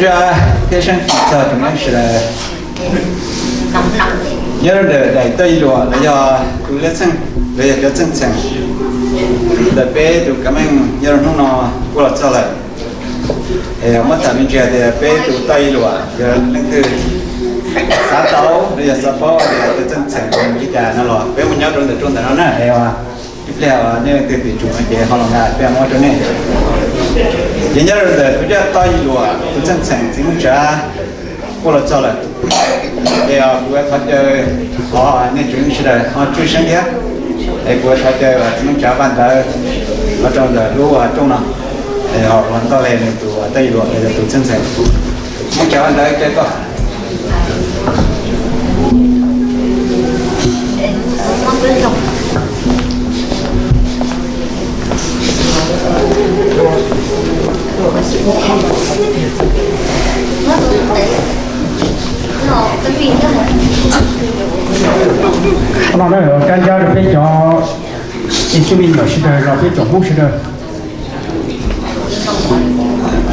Thiab seeb txog tus neeg sawv daws nyob rau ntawm daim toj yi luam los yog tus lej txheej los yog cov txheej txheem ntawm peb tus kav meej nyob rau hnub no kuj los txog lawm. Es muab tham me ntsis tias peb tus toj yi luam yog leej twg xav tau los yog xav paub tias tus txheej txheem li cas no los peb mus nyob rau ntawm rooj ntawm no na. Es ib pliag nej leej twg tim tsum no ces ho los nqa peb muab rau nej. Ces nyob rau ntawm tus coj toj yi luam tus txheej txheem txiv Meej Tsav kuj los txog lawm. Ces kuv thov caw qhov nej tsev neeg sawv daws ho tshwj xeeb thiab. Es kuv thov caw txiv Meej Tsav Vaj Ntawd los rau ntawm lub rooj no, es ho ua ntoj le nws tus toj yi luam los yog tus txheej txheem. Meej Tsav Vaj Ntawd caw koj. No na, kab ncab rau peb cov ib tsoom me nyuam sawv daws los peb tsoom Hmoob sawv daws.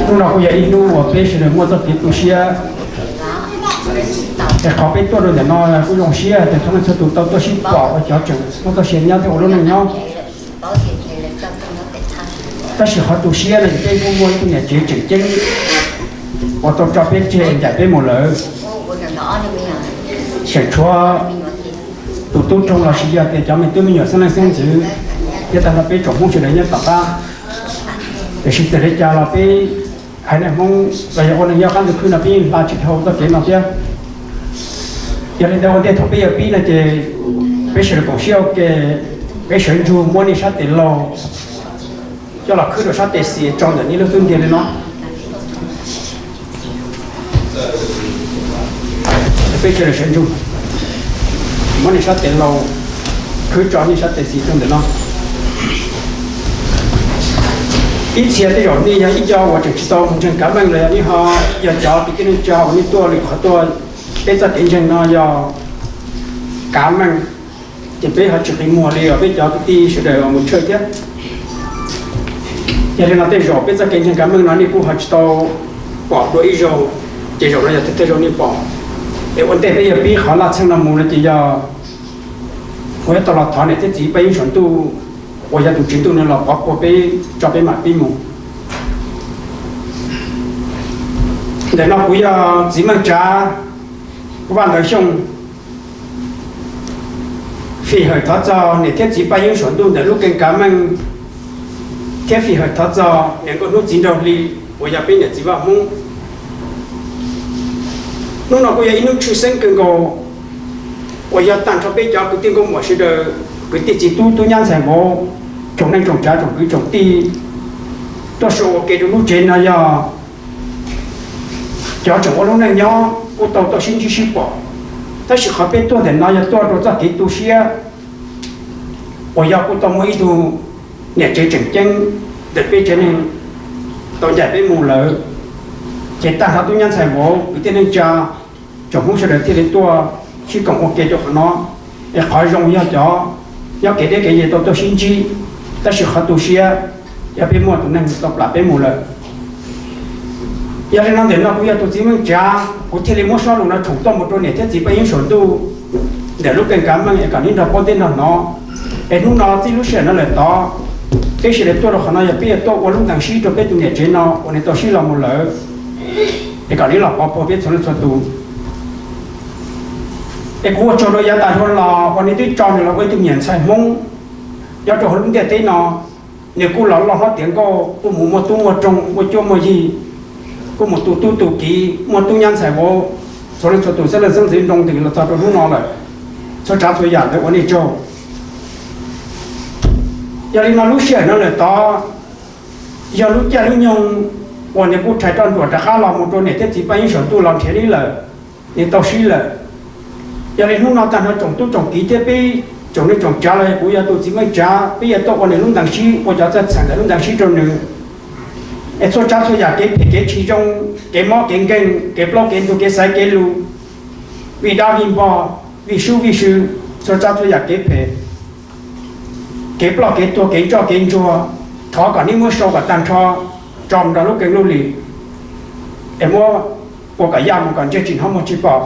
Hnub no kuj yog ib hnub uas peb sawv daws muaj txoj kev tu siab. Es qhov peb tuaj rau ntawm no kuj zoo siab tias txhua leej txhua tus tau tuaj sib pom ua cov tseem muaj txoj sia nyob thiab ua lub neej nyob. Tab sis qhov tu siab no ces peb kuj muaj ib tug niam tsev tseem ceeb uas tau tso peb tseg ncaim peb mus lawm. Tseem tshuav tus tub rog los sis yog tias cov me tub me nyuam xeeb leej xeeb ntxwv thiab tag nrho peb tsoom Hmoob sawv daws nyob tom qab. Tiam sis txawm li cas los peb haiv neeg Hmoob los yog ua neeg nyob qab ntuj khwb no peb yeej hla tsis dhau txoj kev no thiab. Yog li ntawd ua ntej thaum peb yuav pib no ces peb sawv daws koom siab ua ke, peb sawv ntsug muab nej sab tes laug coj los khwb rau sab tes xis tso ntawm nej lub xub ntiag li no. Peb sawv daws sawv ntsug muab nej sab tes laug khwb tso nej sab tes xis rau ntawm no. Ib txhia tej zaum nej yog ib co uas tseem tsis tau mus ntseeg kav meej los yog nej ho yog cov kwv tij neej tsa uas nej tuaj li qhov tuaj peb txoj kev ntseeg no yog kav meej, ces peb ho tsis qi muag li os peb cov kwv tij sawv daws uas mus tshawj thiab. Yog li no tej zaum peb txoj kev ntseeg kav meej no nej kuj ho tsis tau pom dua ib zaug, ces zaum no yog thawj zaug nej pom. Es ua ntej peb yuav pib qhov laj txheej no mus no ces yog kuv yuav tau los thov niam thiab txiv Paj Yeeb saum ntuj uas yog tus tswv ntuj no los pov puag peb tso peb mam pib mus. Ntawm no kuv yog txiv Meej Tsav Vaj Ntawd Xyooj, fij hawm thov txog niam thiab txiv Paj Yeeb saum ntuj ntawm lub keeb kav meej, thiab fij hawm thov txog niam nkauj hnub txiv nraug hli uas yog peb niam txiv Vaj Hmoob. Hnub no kuj yog ib hnub tshwj xeeb kawg nkaus uas yog tag nrho peb cov kwv tij nkauj muam sawv daws, kwv tij txiv tub tub nyab ntxhais vauv, tsoom neej tsoom tsav tsoom kwv tsoom tij tuaj so ua ke rau lub tsev no yog cov tseem ua lub neej nyob kuj tau tuaj sib ntsib sib pom. Tab sis qhov peb tuaj ntawm no yog tuaj rau txoj kev tu siab uas yog kuj tau muaj ib tug niam tsev tseem ceeb ntawm peb tsev neeg tau ncaim peb mus lawm, ces tag nrho tub nyab ntxhais vauv kwv tij neej tsa tsoom Hmoob sawv daws thiaj li tuaj sib koom ua ke rau qhov no. Es qhov zoo yog cov nyob kev deb kev ye tau tuaj sib ntsib, tab sis qhov tu siab yog peb muaj tus neeg tau plam peb mus lawm. Yog li no ntawm no kuv yog tus txiv Meej Tsav, kuv thiaj li muab sob lus no tshoom tuaj mus rau niam thiab txiv Paj Yeeb saum ntuj ntawm lub keeb kav meej es kom neb nrog paub thiab nrog hnov. Es hnub no txij lub sij hawm no lawm tod, peb sawv daws tuaj rau qhov no yog peb yuav tuaj ua lub ntees sib rau peb tus niam tsev no uas nws tau sib los mus lawm, es kom neb los pov puag peb txhua leej txhua tus. Es kuv ua tsaug rau yav tas dhau los uas nws twb tso nws los ua ib tug niam ntxhais Hmoob nyob rau hauv lub ntiaj teb no. Nws kuj los loj hlob tiav nkauj, kuj mus muaj tub muaj roog, muaj cuab muaj yig, kuj mus tu tub tu kiv, muaj tub nyab ntxhais vauv, txhua leej txhua tus xeeb leej xeeb ntxwv nroo ntws los txog rau hnub no lawm. Txhua tsav txhua yam ntawd ua nej tsaug. Yog li no lub sij hawm no lawm tod, yog lub caij lub nyoog uas nws kuj rhais roj nruam rov qab los mus rau niam thiab txiv Paj Yeeb saum ntuj los nrhiav neb lawm, nws tau sib lawm. Yog li hnub no tag nrho tsoom tub tsoom kiv thiab peb tsoom neej tsoom tsav los kuv yog tus txiv Meej Tsav, peb yuav tuaj ua nws lub ntees sib ua cov txawj txheem ntawm lub ntees sib rau nws. Es txhua tsav txhua yam kev phem kev tsis zoo, kev mob kev nkeeg, kev plaub kev ntug, kev xaiv kev lus, vij dab vij npog, vij sub vij sw, txhua tsav txhua yam kev phem, kev ploj kev tuag, kev ntsoj kev ntsuag, thov kom neb muab sau kom tag nrho tso mus nrog lub keeb lub lis. es muab ua kom yaj mus kom ntsej tsis hnov muag tsis pom.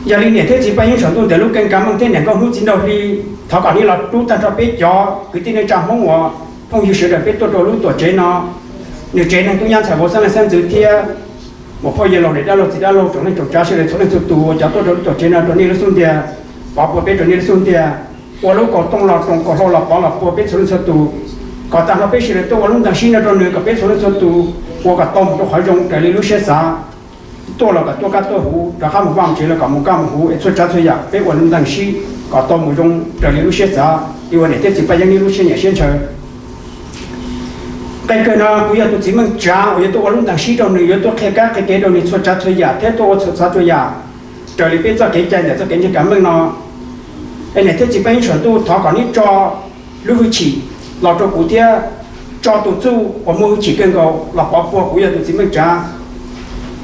Yog li niam thiab txiv paj yeeb saum ntuj ntawm lub keeb kav meej thiab niam nkauj hnub txiv nraug hli, thov kom nej los rub tag nrho peb cov kwv tij neej tsa Hmoob uas phooj ywg sawv daws peb tuaj rau lub tuam tsev no. Nws tsev neeg tub nyab ntxhais vauv xeeb leej xeeb ntxwv thiab muam phauj yawg laus niam dab laug txiv dab laug tsoom leej tsoom tsav sawv daws txhua leej txhua tus uas cov tuaj rau lub tuam tsev no rau nej lub xub ntiag, pov puag peb rau nej lub xub ntiag, ua lub kaus tooj los roos kaus hlau los pov los puag peb txhua leej txhua tus, kom tag nrho peb sawv daws tuaj ua lub ntees sib no rau nws kom peb txhua leej txhua tus ua kom tau mus rau qhov zoo raws li lub siab xav. Tuaj los kom tuaj kaj tuaj huv, rov qab mus vaj mus tsev los kom mus kaj mus huv, es txhua tsav txhua yam peb ua lub ntees sib kom tau mus zoo raws li lub siab xav, li uas niam thiab txiv paj yeeb nej lub siab nyiam siab ntshaw. Qee kawg no kuv yog tus txiv Meej Tsav uas yuav tuaj ua lub ntees sib rau nws, yuav tuaj qhia kab qhia kev rau nws txhua tsav txhua yam thiab tuaj ua txhua tsav txhua yam raws li peb txoj kev cai ntawm txoj kev ntseeg kav meej no. Es niam thiab txiv paj yeeb saum ntuj, thov kom nej tso lub hwj chim los rau kuv thiab tso tus txuj uas muaj hwj chim kawg nkaus los pov puag kuv yog tus txiv Meej Tsav.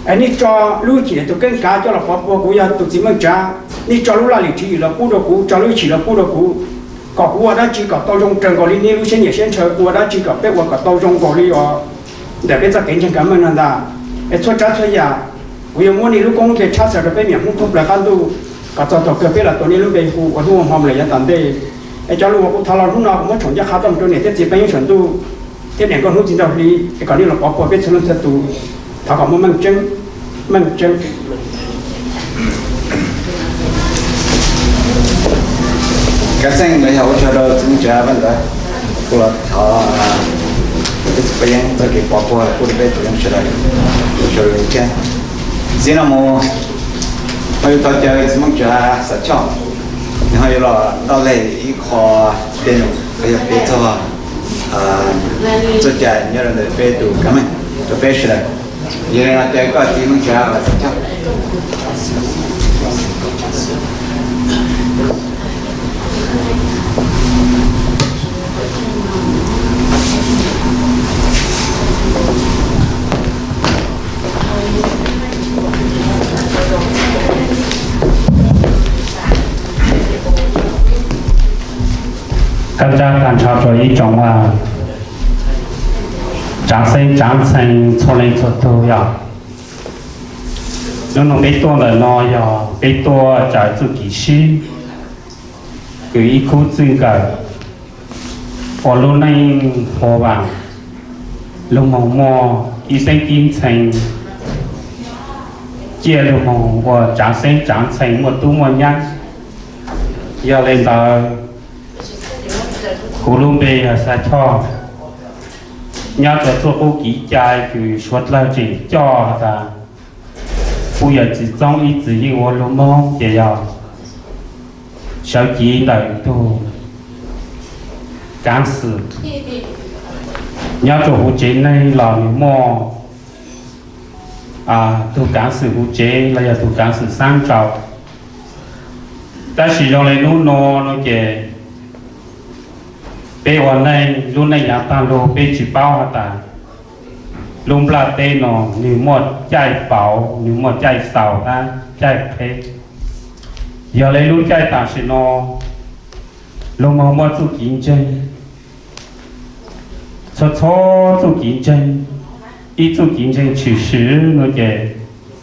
Es nej tso lub hwj chim ntawm tus keeb kav coj los pov puag kuv yog tus txiv Meej Tsav. Nej tso lub laj lim tswv yim los pub rau kuv, tso lub hwj chim los pub rau kuv, kom kuv ua dab tsi kom tau zoo raws nkaus li nej lub siab nyiam siab ntshaw, ua dab tsi kom peb ua kom tau zoo nkaus li uas ntawm peb txoj kev ntseeg kav meej no ntag. Es txhua tsav txhua yam kuv yuav muab nej lub koob lub npe tshab xaws rau peb niam Hmoob thoob plaws qab ntuj, kom txog thaum kawg peb los tuav nej lub npe hu ua hnub ua hmo mus lawm yav tom ntej. Es cov lus uas kuv thov los hnub no kuv muab tshoom ncaj qha tuaj mus rau niam thiab txiv paj yeeb saum ntuj thiab niam nkauj hnub txiv nraug hli, es kom nej los pov puag peb txhua leej txhua tus. Thov kom muaj meej tseeb, meej tseeb. Kav xeej los yog ua tsaug rau txiv Meej Tsav Vaj Ntawd, kuv los thov peb txiv paj yeeb txoj kev pov puag kuj rau peb txhua leej sawv daws, sawv daws thiab. Txij no mus ho yuav tau caw txiv Meej Tsav Xav Choj, nws ho yuav los ntoj leg ib qho tej num los yog piav txog txoj cai nyob rau ntawm peb tus kav meej rau peb sawv daws. Yog li no caw koj txiv Meej Tsav Xav Choj. Koj nrab tag nrho rau ib tsoom tsaav xeeb tsaav ntxhee txhua leej txhua tug yog, hnub no peb tuaj ntawm no yog peb tuaj tsaws txuj kev sib kws ib khub txij nkawm ua lub neej hua vaam, lug moog muaj ib xeeb ib ntxhee, ciaj lug moog ua tsaav xeeb tsaav ntxhee muaj tub muaj nyab. Yog le ntawd, kuv lub npe yog Xav Choj. Nyob rua txuj qub kev cai kws suav dlawg tseem coj has tas, kuv yawm txiv Txoob ib txwm yeej ua lug moog ces yog sawv cev ntawm tug kaav xwm. Nyob rua huv tsev neeg los nwg muaj tug kaav xwm huv tsev los yog tug kaav xwm saab nraud. Tab sis zoo le nub nua no ces peb ua neej lub neej yaav taag lug peb tsi paub has tas lub nplaj teb no nwg muaj caij pauv, nwg muaj caij xaus hab caij qheb. Yog le lub caij tam sim no lug moog muaj txuj kev ntseeg, txhua txhua txuj kev ntseeg, ib txuj kev ntseeg tshwm sim no ces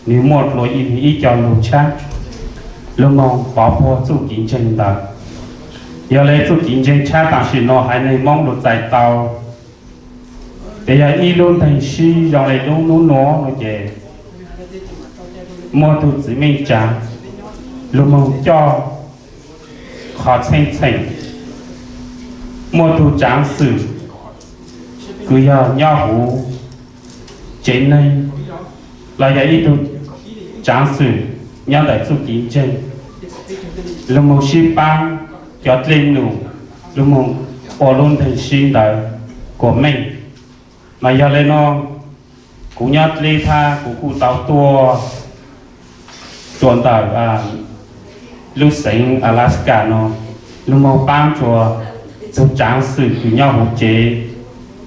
nwg muaj dlua ib, ib co lug tshab, lug moog pov puag txuj kev ntseeg ntawd. Yog le txuj kev ntseeg tshab tam sim no haiv neeg Moob lug txais tau, ces yog ib lub nteeg sib zoo le nub nub nua no ces muaj tug txiv Meej Tsav lug moog coj qhov txheej txheem, muaj tug tsaav xwm kws yog nyob huv tsev neeg los yog ib tug tsaav xwm nyob ntawm txuj kev ntseeg, lug moog sib paab cov dlej num, lug moog ua lub nteeg sib ntawd kuas meej. Mas yog le no kuv nyob dleb thab kuv kuj tau tuaj rua ntawm lub xeev Alaska no, lug moog paab rua tug tsaav xwm kws nyob huv tsev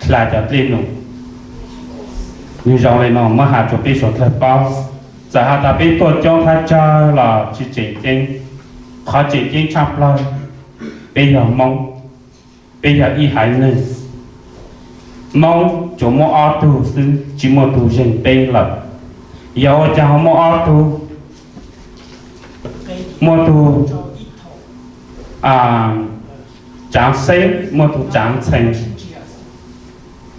dlha cov dlej num. Nwg zoo le no muab has rua peb suav dlawg paub. Txawm has tas peb tuaj coob thab tsawg los tsi tseem ceeb. Qhov tseem ceeb tshaaj plawg, peb yog Moob, peb yog ib haiv neeg Moob. tsuas muaj ob tug xwb, tsis muaj tug zeeg peb lawm. Yog ua cas ho muaj ob tug? Muaj tug tsaav xeeb, muaj tug tsaav ntxhee.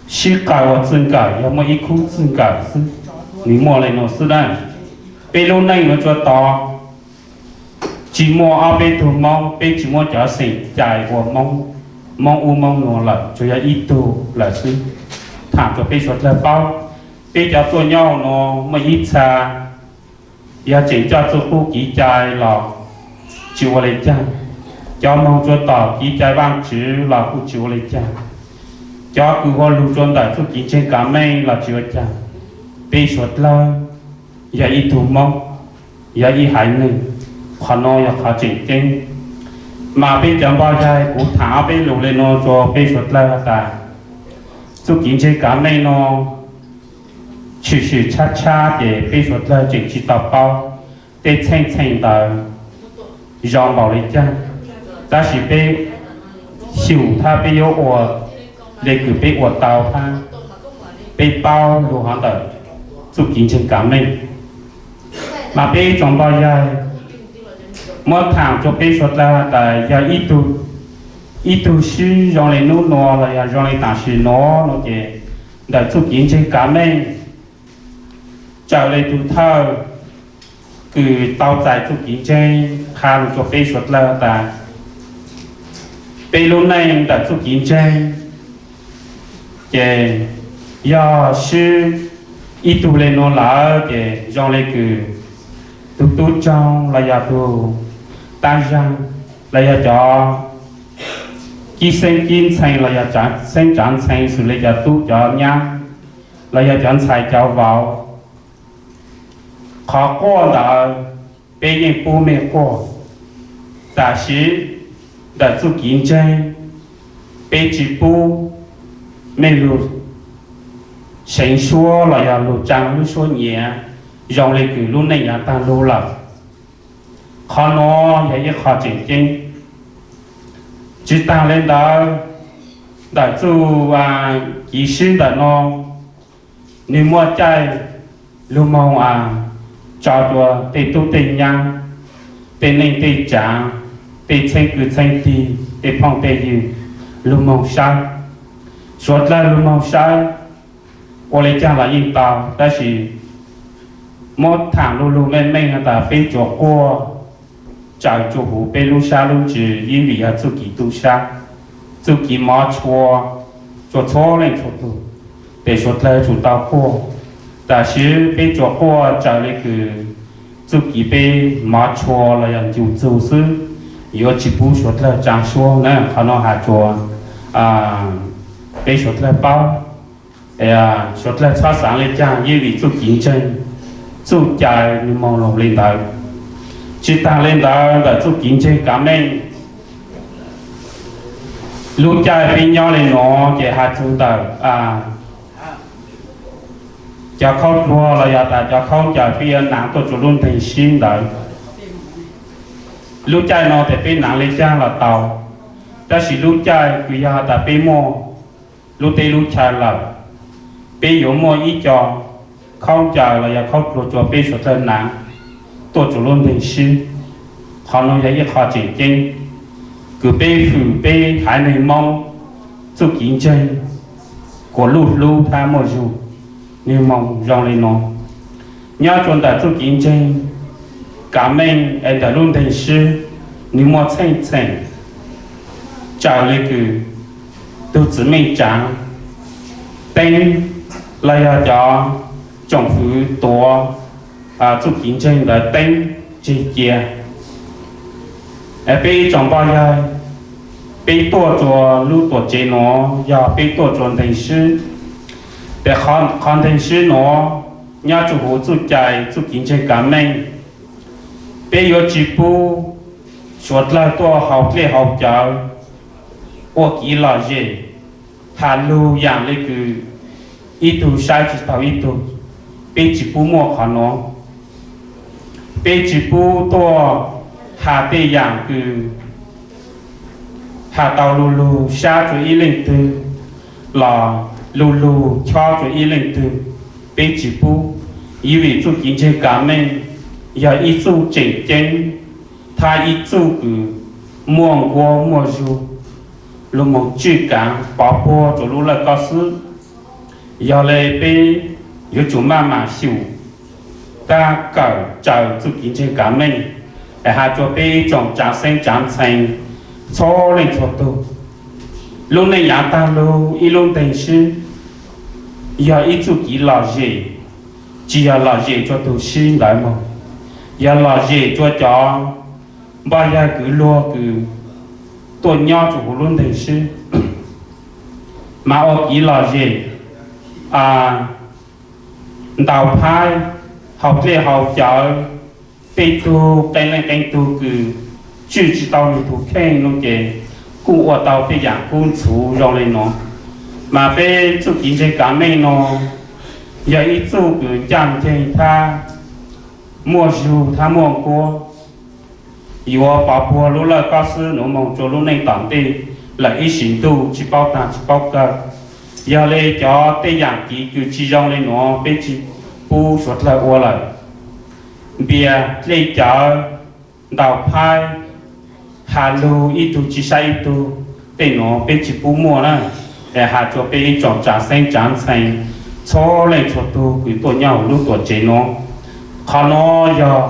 Sib qaws ua txij nkawm, yog muaj ib khub txij nkawm xwb, nws muaj li no xwb na. Peb lub neej nuav tsuas tod tsis muaj ob peb tug Moob, peb tsis muaj cov xeem cai ua Moob ub Moob nuav lawm, tsuas yog ib tug lawm xwb. Thaam rua peb suav dlawg paub, peb cov tuaj nyob nuav muaj ib txha yog tseem coj txuj qub kev cai los tsis ua le caag, cov moog rua tom kev cai Vaajtswv los kuj tsis ua le caag, cov kws ua lug rua ntawm txuj kev ntseeg kav meej los tsis ua caag. Peb suav dlawg yog ib tug Moob, yog ib haiv neeg. Qhov nuav yog qhov tseem ceeb. Mas peb cov npog yaig, kuv thaam ob peb lug le nuav rua peb suav dlawg has tas, txuj kev ntseeg kav meej nuav tshwm sim tshab tshab ces peb suav dlawg tseem tsis tau paub tej txheej txheem ntawd zoo npaum le caag, tab sis peb xyum thab peb yuav ua le kws peb ua tau thab, peb paub lug hov ntawm txuj kev ntseeg kav meej. Mas peb tsoom npog yaig, muab thaam rua peb suav dlawg has tas yog ib tug sib zoo le nub nuav los yog zoo le taam sim nuav no ces ntawm txuj kev ntseeg kav meej tsaws le tug thawj kws tau txais txuj kev ntseeg qha lug rua peb suav dlawg tas peb lub neej ntawm txuj kev ntseeg ces yog sib ib tug le nuav lawm ces zoo le kws tug tub tsoog los yog tug tab zaag los yog cov kib xeeb kib ntxhee los yog xeeb tsav ntxhee xws le cov tub cov nyab los yog cov ntxhais cov vauv. Qhov quaj ntawd peb yeej pub mej quaj, tab sis ntawm txuj kev ntseeg peb tsis pub mej lug seev suab los yog lug tsaa lub suab nyiav zoo le kws lub neej yav taag lug lawm. Qhov nuav yog ib qho tseem ceeb. Tsis taag le ntawd, ntawm txuj kev sib ntawm no, nwg muaj caij lug moog tso rua tej tub tej nyab, tej neej tej tsaav, tej txheeb kwv txheeb tig, tej phooj tej ywg lug moog saib, suav dlawg lug moog saib. Ua le caag los yeej tau, tab sis muab thaam lug lug meej meej has tas peb tsuas quaj tsaws rua huv peb lub sab lub ntsws, yeej vim yog txuj kev tub sab, txuj kev mov tshua rua txhua leej txhua tug, tes suav dlawg tsum tau quaj. Tab sis peb tsuas quaj tsaws le kws txuj kev peb mov tshua los yog ncu txug xwb, yuav tsis pub suav dlawg tsaa suab na. Qhov no has rua peb suav dlawg paub, suav dlawg txhob xaav le caag, yeej vim txuj kev ntseeg, txuj cai nwg moog lug le ntawd. Tsis taag le ntawd, ntawm txuj kev ntseeg kav meej, lub caij peb nyob le nuav ces has txug ntawm cov khaub dluag los yog tas cov khaub ncaws peb yuav naav tuaj rua lub nteeg sib ntawd. Lub caij no tes peb naav le caag los tau, tab sis lub caij kws yog has tas peb muaj lub teb lub chaw lawm, peb yuav muaj ib co khaub ncaws los yog khaub dluag rua peb suav dlawg naav tuaj rua lub nteeg sib. Qhov no yog ib qho tseem ceeb kws peb hwm peb haiv neeg Moob txuj kev ntseeg, kuas luj hlub thab muaj zug, nwg moog zoo le nuav. Nyob rua ntawm txuj kev ntseeg kav meej es ntawm lub nteeg sib, nwg muaj txheej txheem tsaws le kws tug txiv meej tsaav teeb los yog cov tsoom fwv tuav txuj kev ntseeg ntawd teeb tseg cia. Peb ib tsoom npoj yawg, peb tuaj rua lub tuam tsev nuav yog peb tuaj rua nteeg sib, tes qhov nteeg sib nuav nyob rua huv txuj cai txuj kev ntseeg kav meej. Peb yuav tsis pub suav dlawg tuaj haus dlej haus cawv, ua kev lom zem, has lug yaam le kws ib tug saib tsis taug ib tug. Peb tsis pub muaj qhov nuav. Peb tsis pub tuaj has tej yaam kws has tau lug lug sab rua ib leej twg los lu lug chob rua ib leej twg, peb tsi pub. Yog vim txuj kev ntseeg kav meej yog ib txuj tseem ceeb, thab ib txuj kws muaj nkuab muaj zug, lug moog tswj kaav pov puag rua lub laj koj xwb. Yog le peb yuav tsum maj mam xyum, kab kawm raws txuj kev ntseeg kav meej, es has rua peb ib tsoom tsaav xeeb tsaav ntxhee txhua leej txhua tug. Lub neej yaav taag lug ib lub nteeg sib, yog ib txuj kev lom zem, tsi yog lom zem rua tug sib ntawd moog, yog lom zem rua cov npoj yawg kwv luag kws tuaj nyob rua huv lub nteeg sib. Mas ua kev lom zem ntau phaib, hau dlej hau cawv, tej tug qee leej qee tug kws tswj tsi tau nwg tug kheej nuav ces kuj ua tau tej yaam kub ntxhuv zoo le nuav. Mas peb txuj kev ntseeg kav meej nuav yog ib txuj kws ncaaj nceeg thab muaj zug thab muaj nkuab, yuav pov puag lub laj koj xwb nuav moog rua lub neej tom ntej lawm ib sim ntuj tsi paub taag tsi paub kawg. Yog le cov tej yaam kev kws tsi zoo le nuav peb tsi pub suav dlawg ua lawm. Npias dlej cawv, ntau phaib, has lug ib tug tsi saib ib tug, tej nuav peb tsi pub muaj na. Es has rua peb ib tsoom tsaav xeeb tsaav ntxhee txhua leej txhua tug kws tuaj nyob huv lub tuam tsev nuav. Qhov nuav yog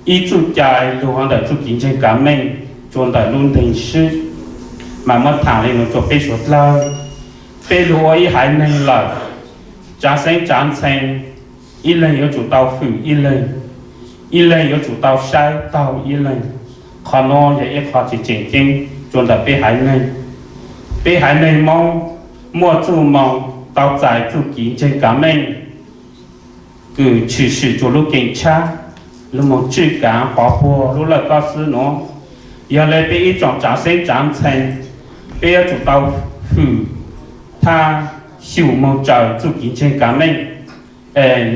ib txuj cai lug hov ntawm txuj kev ntseeg kav meej rua ntawm lub nteeg sib. Mas muab thaam le nuav rua peb suav dlawg, peb lug ua ib haiv neeg lawm, tsaav xeeb tsaav ntxhee, ib leeg yuav tsum tau fwm ib leeg, ib leeg yuav tsum tau saib taug ib leeg. Qhov nuav yog ib qho tseem tseem ceeb rua ntawm peb haiv neeg. Peb haiv neeg Moob muaj txuj moog tau txais txuj kev ntseeg kav meej kws tshwm sim rua lub keeb tshab, lug moog tswj kaav pov puag lub laj koj xwb nuav. Yog le peb ib tsoom tsaav xeeb tsaav ntxhee, peb yuav tsum tau fwm thab xyum moog raws txuj kev ntseeg kav meej.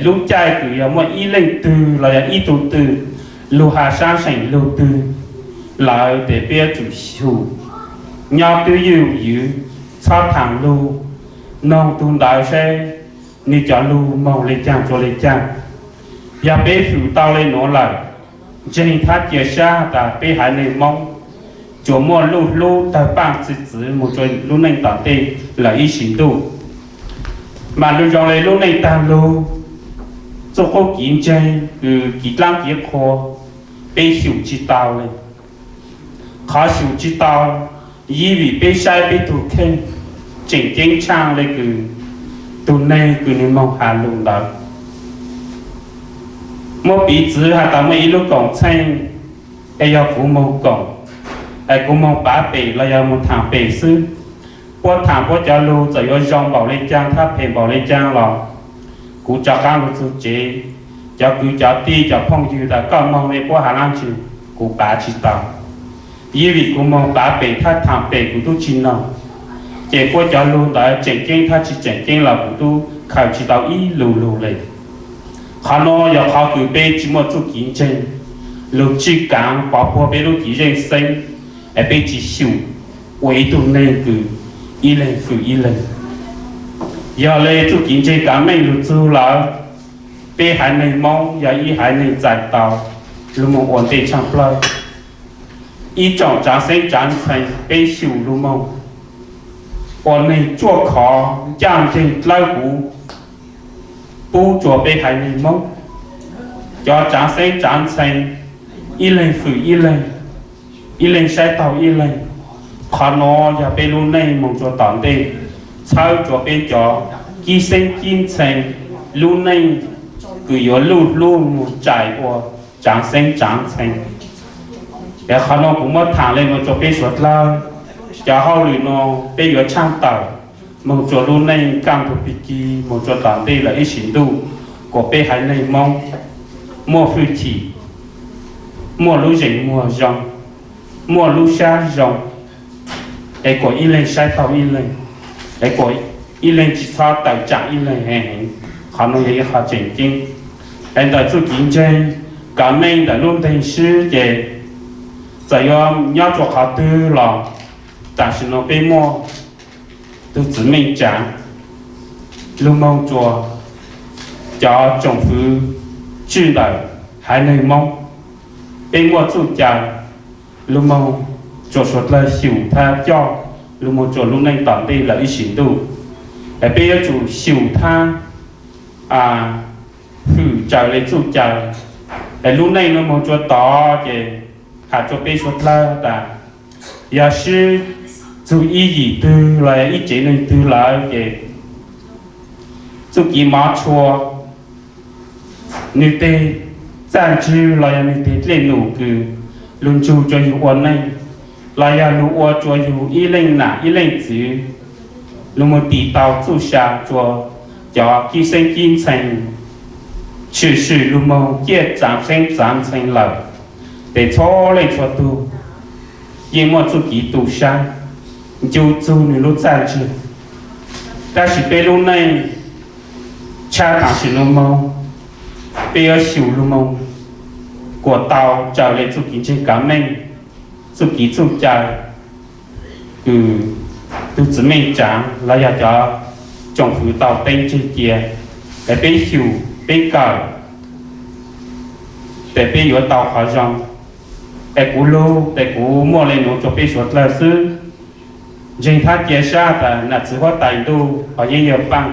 Lub caij kws yog muaj ib leej twg los yog ib tug twg lug has sab seem lug twg lawm tes peb yuav tsum xyum, nyob twj ywm, txhob thaam lug, noog tug ntawd seb nwg cov lug moog le caag rua le caag. Yog peb fwm tau le nuav lawm, ntseeg thab cia sab tas peb haiv neeg Moob tsuas muaj luj hlub tawg paaj txi txwv moog rua lub neej tom ntej lawm ib sim ntuj. Mas lug zoo le lub neej taag lug, txuj qub kev ntseeg kws kev dlaab kev qhua, peb xyum tsi tau le. Qhov xyum tsi tau, yog vim peb saib peb tug kheej tseem ceeb tshaaj le kws tug neeg kws nwg moog has lug ntawd. Muab piv txwv has tas muaj ib lub koom txheej, es yog kuv moog koom, es kuv moog pav pem los yog moog thaam pem xwb, puab thaam puab cov lug txawm yuav zoo npaum le caag thab phem npaum le caag los kuv rov qaab lug txug tsev, cov kwv cov tij cov phooj ywg tas koj moog le puab has dlaab tsi, kuv pav tsi tau. Yog vim kuv moog pav pem thab thaam pem kuv tub tsi noog, ces puab cov lug ntawd tseem ceeb thab tsi tseem ceeb los kuv tub khaws tsi tau ib lu lug le. Qhov nuav yog qhov kws peb tsi muaj txuj kev ntseeg lug tswj kaav pov puag peb lub cev zeej xeeb, es peb tsi xyum ua ib tug neeg kws ib leeg fwm ib leeg. Yog le txuj kev ntseeg kav meej lug txug lawm, peb haiv neeg Moob yog ib haiv neeg txais tau lug moog ua ntej tshaaj plawg. Ib tsoom tsaav xeeb tsaav ntxhee peb xyum lug moog ua neeg tsuaj khov ncaaj nceeg dlawb huv pub rua peb haiv neeg Moob. Cov tsaav xeeb tsaav ntxhee ib leeg fwm ib leeg, ib leeg saib taug ib leeg. Qhov nuav yog peb lub neej moog rua tom ntej, txhawb rua peb cov kib xeeb kib ntxhee lub neej kws yuav luj hlub moog txais ua tsaav xeeb tsaav ntxhee. Es qhov nuav kuv muab thaam le nuav rua peb suav dlawg, cov hauj lwm nuav peb yuav tshaaj tawm moog rua lub neej kaaj ntug pig kig moog rua tom ntej lawm ib sim ntuj, kuas peb haiv neeg Moob muaj hwj chim, muaj lub zeem muag zoo, muaj lub sab zoo, es kuas ib leeg saib taug ib leeg, es kuas ib leeg tsi txhob tawm tsaam ib leeg heev heev. Qhov nuav yog ib qho tseem ceeb. Es ntawm txuj kev ntseeg kav meej ntawm lub nteeg sib ces txawm yuav nyob rua qhov twg los tam sim nuav peb muaj tug txiv meej tsaav, Lug moog rua cov tsoom fwv tswj ntawm haiv neeg Moob, peb muaj txuj cai lug moog rua suav dlawg xyum thab coj lug moog rua lub neej tom ntej lawm ib sim ntuj. Es peb yuav tsum xyum thab hwm raws le txuj cai. Es lub neej nuav moog rua tod ces has rua peb suav dlawg tas, yog sib txug ib yim twg los yog ib tsev neeg twg lawm ces txuj kev mov tshua, nwg teg txaj ntswg los yog nwg teg dlej num kws lug ntsug rua yug ua neej, los yog lug ua rua yug ib leej nam ib leej txwv, lug moog tis tau txuj sa rua cov kib xeeb kib ntxhee, tshwm sim lug moog ciaj txaav xeeb txaav ntxhee lawm, tes txhua leej txhua tug yeej muaj txuj kev tu sab, ncu txug nwg lub txaj ntswg. Tab sis peb lub neej tshaj taam sim nuav moog, peb yuav xyum lug moog kuas tau raws le txuj kev ntseeg kav meej, txuj kev txuj cai kws tug txiv meej tsaav los yog cov tsoom fwv tau teeb tseg cia. Es peb xyum peb kawm, tes peb yuav tau qhov zoo. Es kuv lug tes kuv muaj le nuav rua peb suav dlawg xwb. Ntseeg thab cia sab tas nam txwv huab tais ntuj ho yeej yog paaj,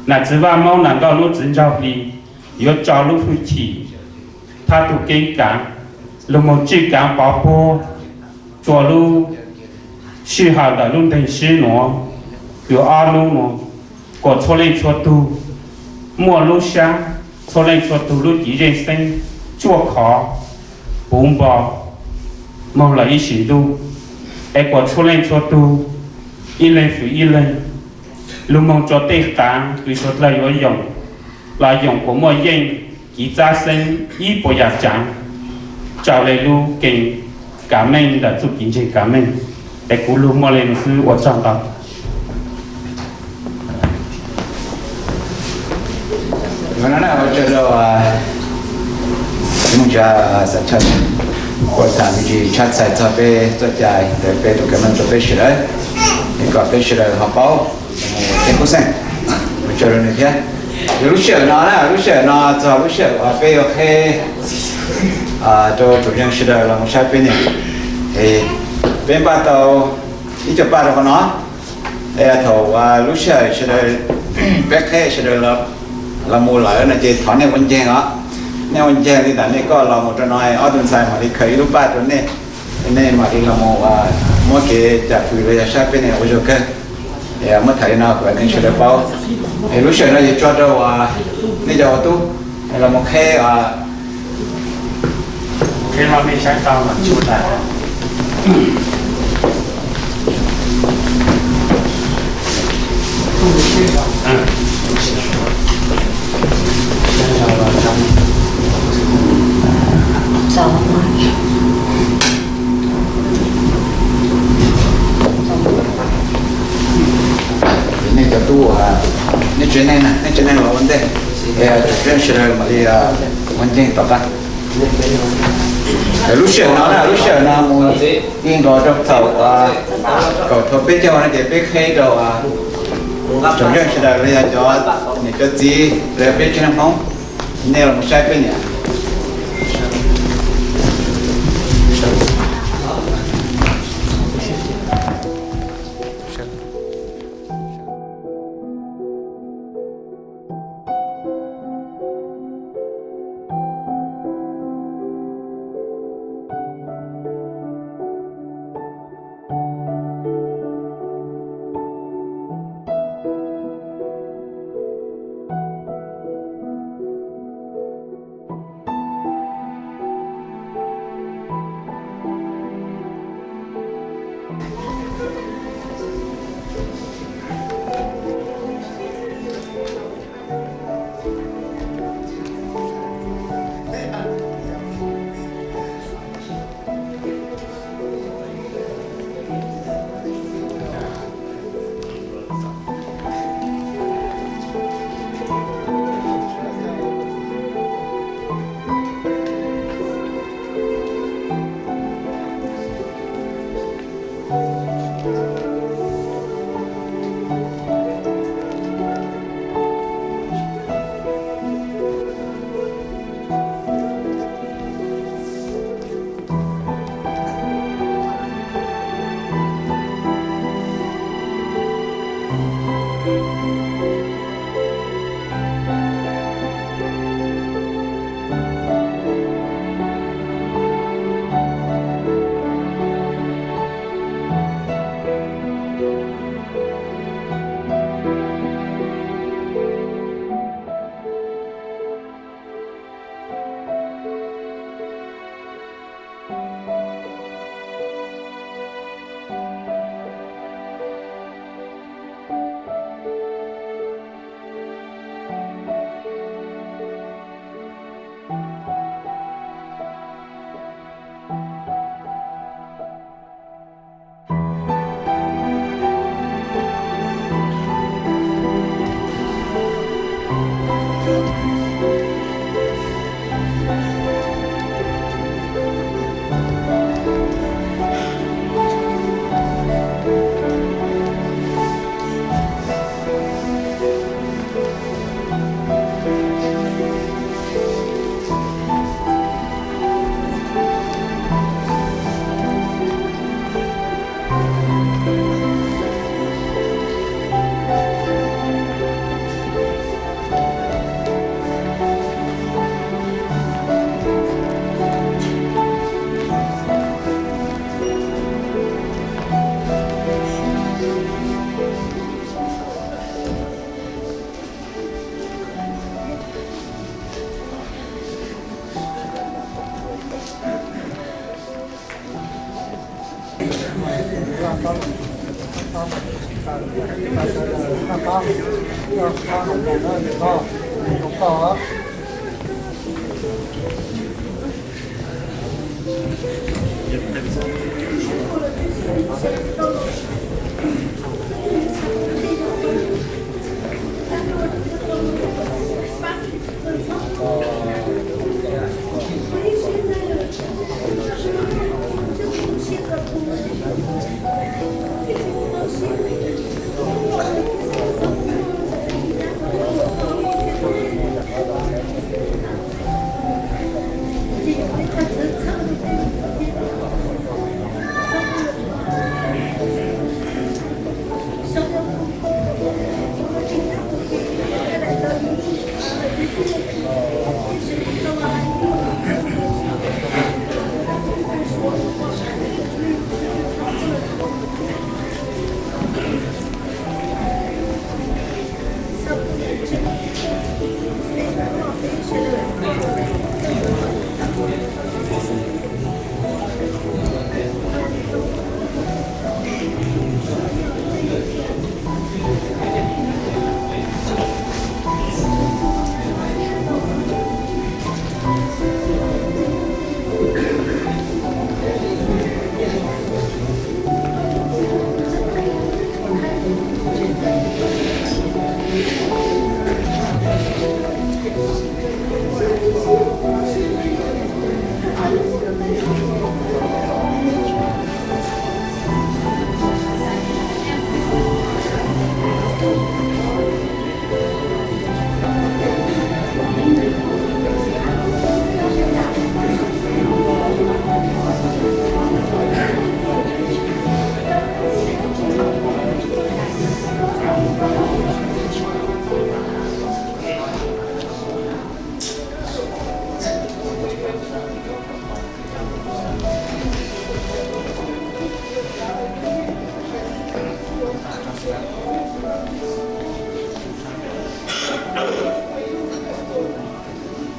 nam txwv Vaj Moob nam nkauj lub txwv ntsaug hli yuav tso lub hwj chim thab tug keeb kaav lug moog tswj kaav pov puag rua lub sij hawm ntawm lub nteeg sib nuav kws ob nub nuav, kuas txhua leej txhua tug muaj lub sab, txhua leej txhua tug lub cev zeej xeeb tsuaj khov puv npo moog lawm ib sim ntuj. Es kuas txhua leej txhua tug ib leeg fwv ib leeg lug moog rua tej qaav kws suav dlawg yuav yoom, los yoom kuas muaj yeej kev txav xeeb ib puas yaam tsaav raws le lub keeb kav meej ntawm txuj kev ntseeg kav meej. Es kuv lug muaj le nuav xwb, ua tsaug ntau. Ua tsaug ntau, tshaj txhais txog peb txoj cai ntawm peb tug kav meej rua peb sawv daws, es kom peb sawv daws ho paub, mus kev kub xeej, ua tsaug rua nwg thiab. Yog lub sij hawm no na, lub sij hawm no txog lub sij hawm uas peb yuav qheb rua tsoom yeej sawv daws los mus saib peb ne. Peb npaj tau ib co paj rua qhov no. Thaum lub sij hawm sawv daws, peb qheb sawv daws los mus lawm no ces thov nej ua nceeg os. Nej ua nceeg li ntawd, nej koj los mus rua no, ob tug ntxhais mam li khaws ib lub paj rua nej, nej mam li los mus muab kev cam fwm los yog saib peb ne ua zaug kawg. Muab tham li no kom nej sawv daws paub. Lub sij hawm no yog tso rau nej cov ua tub los mus qheb. Nej cov tub, nej tsev neeg, nej tsev neeg los ua ntej, tsoom yeej sawv daws mam li ua nceeg tom qab. Lub sij hawm no, lub sij hawm no mus txij nkaus rau thaum kaum thaum peb caug no ces peb qheb rau tsoom yeej sawv daws los yog cov niam cov txiv los yog peb tsev neeg Hmoob, nej los mus saib peb niam. Tab sis ua neej nyob li cov me nyuam, nej ho ua li koj lawm thiab. Ua neej nyob tab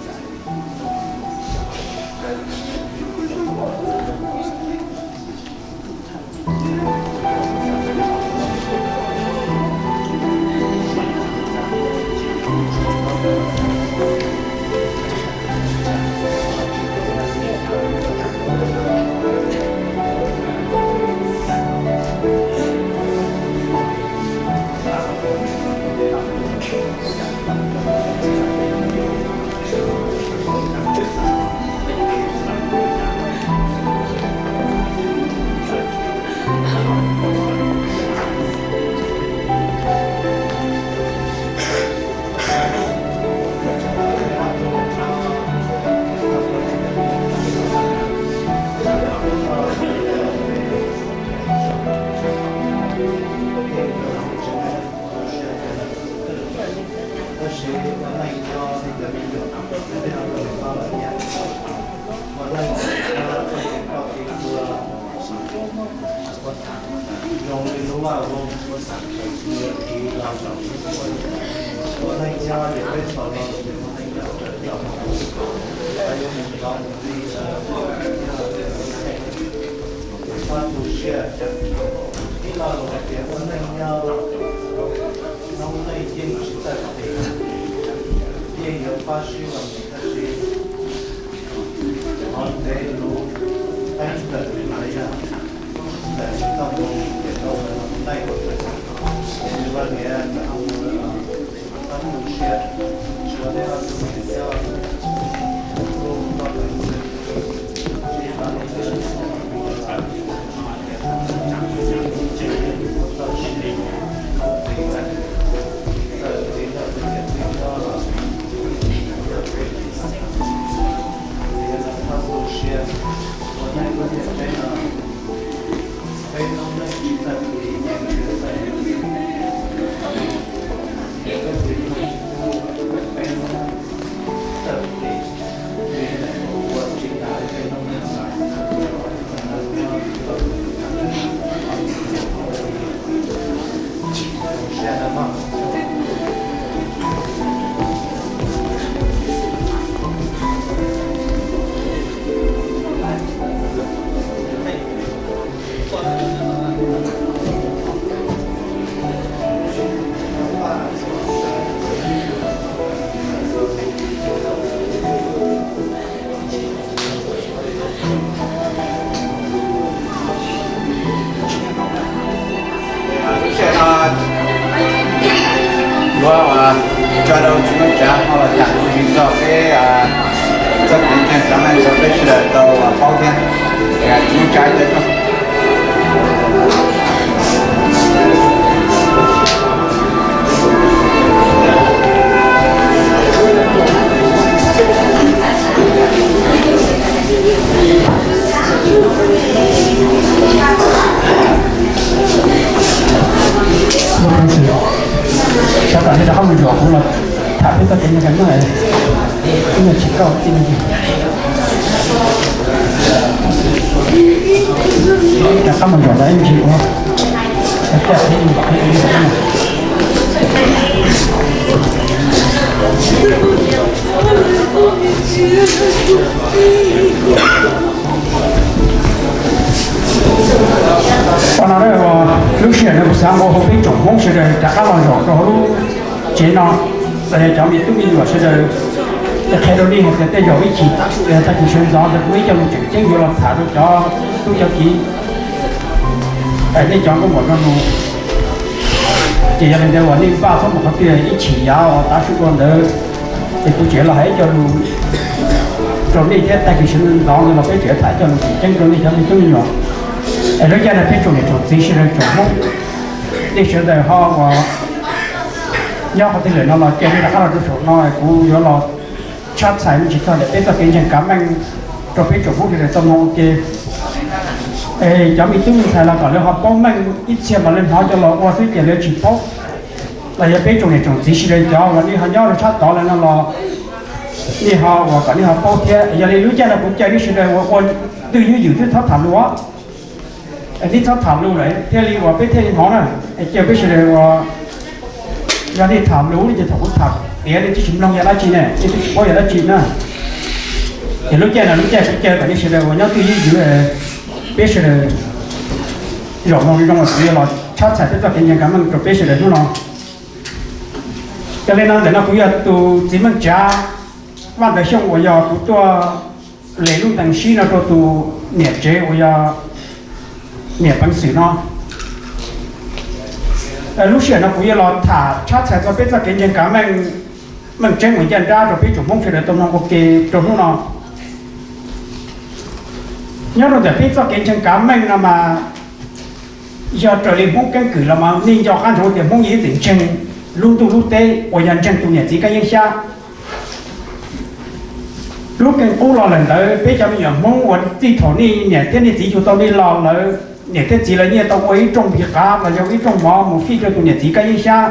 sis koj kev hlub, zoo li lub vaj loog, ua neej nyob ces peb txhom los ces ua neej nyob raws coj mus, yuav mus nrov mus li, yog pab tu siab. Ib lo lus hais tias ua neej nyob noob neej yeej tsis txawj tias, yeej yuav pab sib los mus tab sis qhov ntev lus qeeb ntawm li ntawd yog ntawm txoj moo ces tau mus neej, ces nws vaj niam tau mus pab tu siab, tsuas nej ob tug niam coj tus toj tus ntxwg tsis tas li ntawd, txoj sia, txawm txiv yog tus niam txiv nyob los yog peb tsis txawj, ces yog los txhob tu siab, ua neej lub ntiaj teb no, peb noob neej tsis txawj tis yeej tsis txawj, peb txiv yog tsis tub, peb noob neej txawj Coj rau txiv Hmoob Tsav ho los tham txog peb txoj kev ntseeg cov neeg rau peb sawv daws tau paub thiab. Txiv Hmoob Tsav ib tsoom. Sawv daws nej rov qab mus zom kuv los tham peb txoj kev ntseeg, ib nyuag tsis kauj ib nyuag. Rov qab mus zom los ib ntsis ua caj peb. Qhov no lub sij hawm no kuv xav nqua hu peb tsoom Hmoob sawv daws rov qab los zaum rau hauv lub tsev no, los yog cov me tub me nyuam sawv daws, es qhia rau nej hais tias tej zaum ib chim tag kis sawv ntxov ntawd kuv ib co lus tseem ceeb yuav los tham rau cov tub cov kiv, nej cov nkauj muam nraug nus. Ces yog li ntawd uas nej npaj txhob mus qhov twg, ib chim yav uas tav su dua ntawd, ces kuv tseem los hais ib co lus rau nej thiab, tag kis sawv ntxov ntawd los peb tseem tham ib co lus tseem ceeb rau nej cov me tub me nyuam. Es lub caij no peb tsoom niam tsoom txiv sawv daws tsoom Hmoob, nej sawv daws ho uas nyob qhov twg lawm no los cia nej rov qab los rau saum no, kuv yuav los tshab txhais me ntsis txog ntawm peb txoj kev ntseeg kav meej rau peb tsoom Hmoob sawv daws tau mloog ua ke. Es cov me tub me ntxhais los kom lawv ho paub meej, ib txhia mas lawv hnov coj los ua xwb ces lawv tsis paub. Los yog peb tsoom niam tsoom txiv sawv daws cov uas nej ho nyob rau sab tod lawm no los nej ho uas kom nej ho paub thiab. Yog li lub caij no kuv caw nej sawv daws uas ua twj ywm ywm xwb, txhob tham lus. Nej txhob tham lus lawm thiaj li uas peb thiaj li hnov na. Es caw peb sawv daws uas yog nej tham lus ces thaum kuv tham tiav nej twb tsis mloog yog dab tsi ne, nej twb tsis paub yog dab tsi na. Ces lub caij no lub caij kuv caw kom nej sawv daws uas nyob twj ywm ywm, peb sawv daws zaum mloog zoo los kuv yuav los tshab txhais peb txoj kev ntseeg kav meej rau peb sawv daws hnub no. Yog li no ntawm no kuv yog tus txiv Meej Tsav Vaj Ntawv Xyooj uas yog kuv tuaj les lub ntees sib no rau tus niam tsev uas yog niam peev xwm no. Lub sij hawm no kuv yuav los tham tshab txhais txog peb txoj kev ntseeg kav meej, meej tseeb uas ncaj nrab rau peb tsoom Hmoob sawv daws tau mloog ua ke rau hnub no. Nyob rau ntawm peb txoj kev ntseeg kav meej no mas yog raws li Hmoob keeb kwm los mas nej nco qab ntsoov tias Hmoob yeej ib txwm ntseeg lub ntuj lub teb uas yog ntseeg tus niam txiv kab yeeb xyab. Lub keeb qub los lawm ntawd peb cov me nyuam Hmoob uas txij thaum nej niam thiab nej txiv yug tau nej los lawm, niam thiab txiv lawv nyiaj tau ua ib rooj npis qav los yog ib rooj mov mus fij rau tus niam txiv kab yeeb xyab,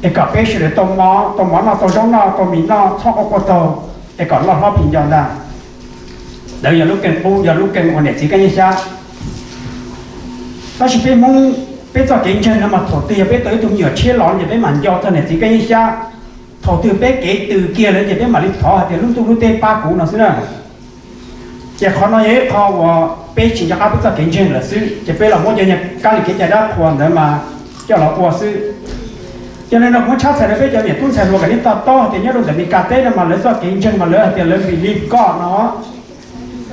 es kom peb sawv daws tau mov, tau mov noj, tau zaub noj, tau mis noj, txhob quaj quaj taug, es kom loj hlob plig nco ntag. Ntawd yog lub keeb qub, yog lub keeb uas niam txiv kab yeeb xyab. Tab sis peb Hmoob, peb txoj kev ntseeg no mas thaum twg yog peb tau ib tug me nyuam tshiab los ces peb mam nco txog niam txiv kab yeeb xyab. Thaum twg peb kev tws kiag lawm ces peb mam li thov hais tias lub ntuj lub teb pab kuv no xwb na. Ces qhov no yog ib qho uas peb tsis nco qab peb txoj kev ntseeg lawm xwb, ces peb los muab cov niag kab lis kev cai dab qhuas ntawd mas coj los ua xwb. Yog li no kuv tshab txhais rau peb cov niam tub ntxhais hluas kom nej to taub hais tias nyob rau ntawm Meskas teb no mas lawv txoj kev ntseeg mas lawv hais tias lawv believe God no.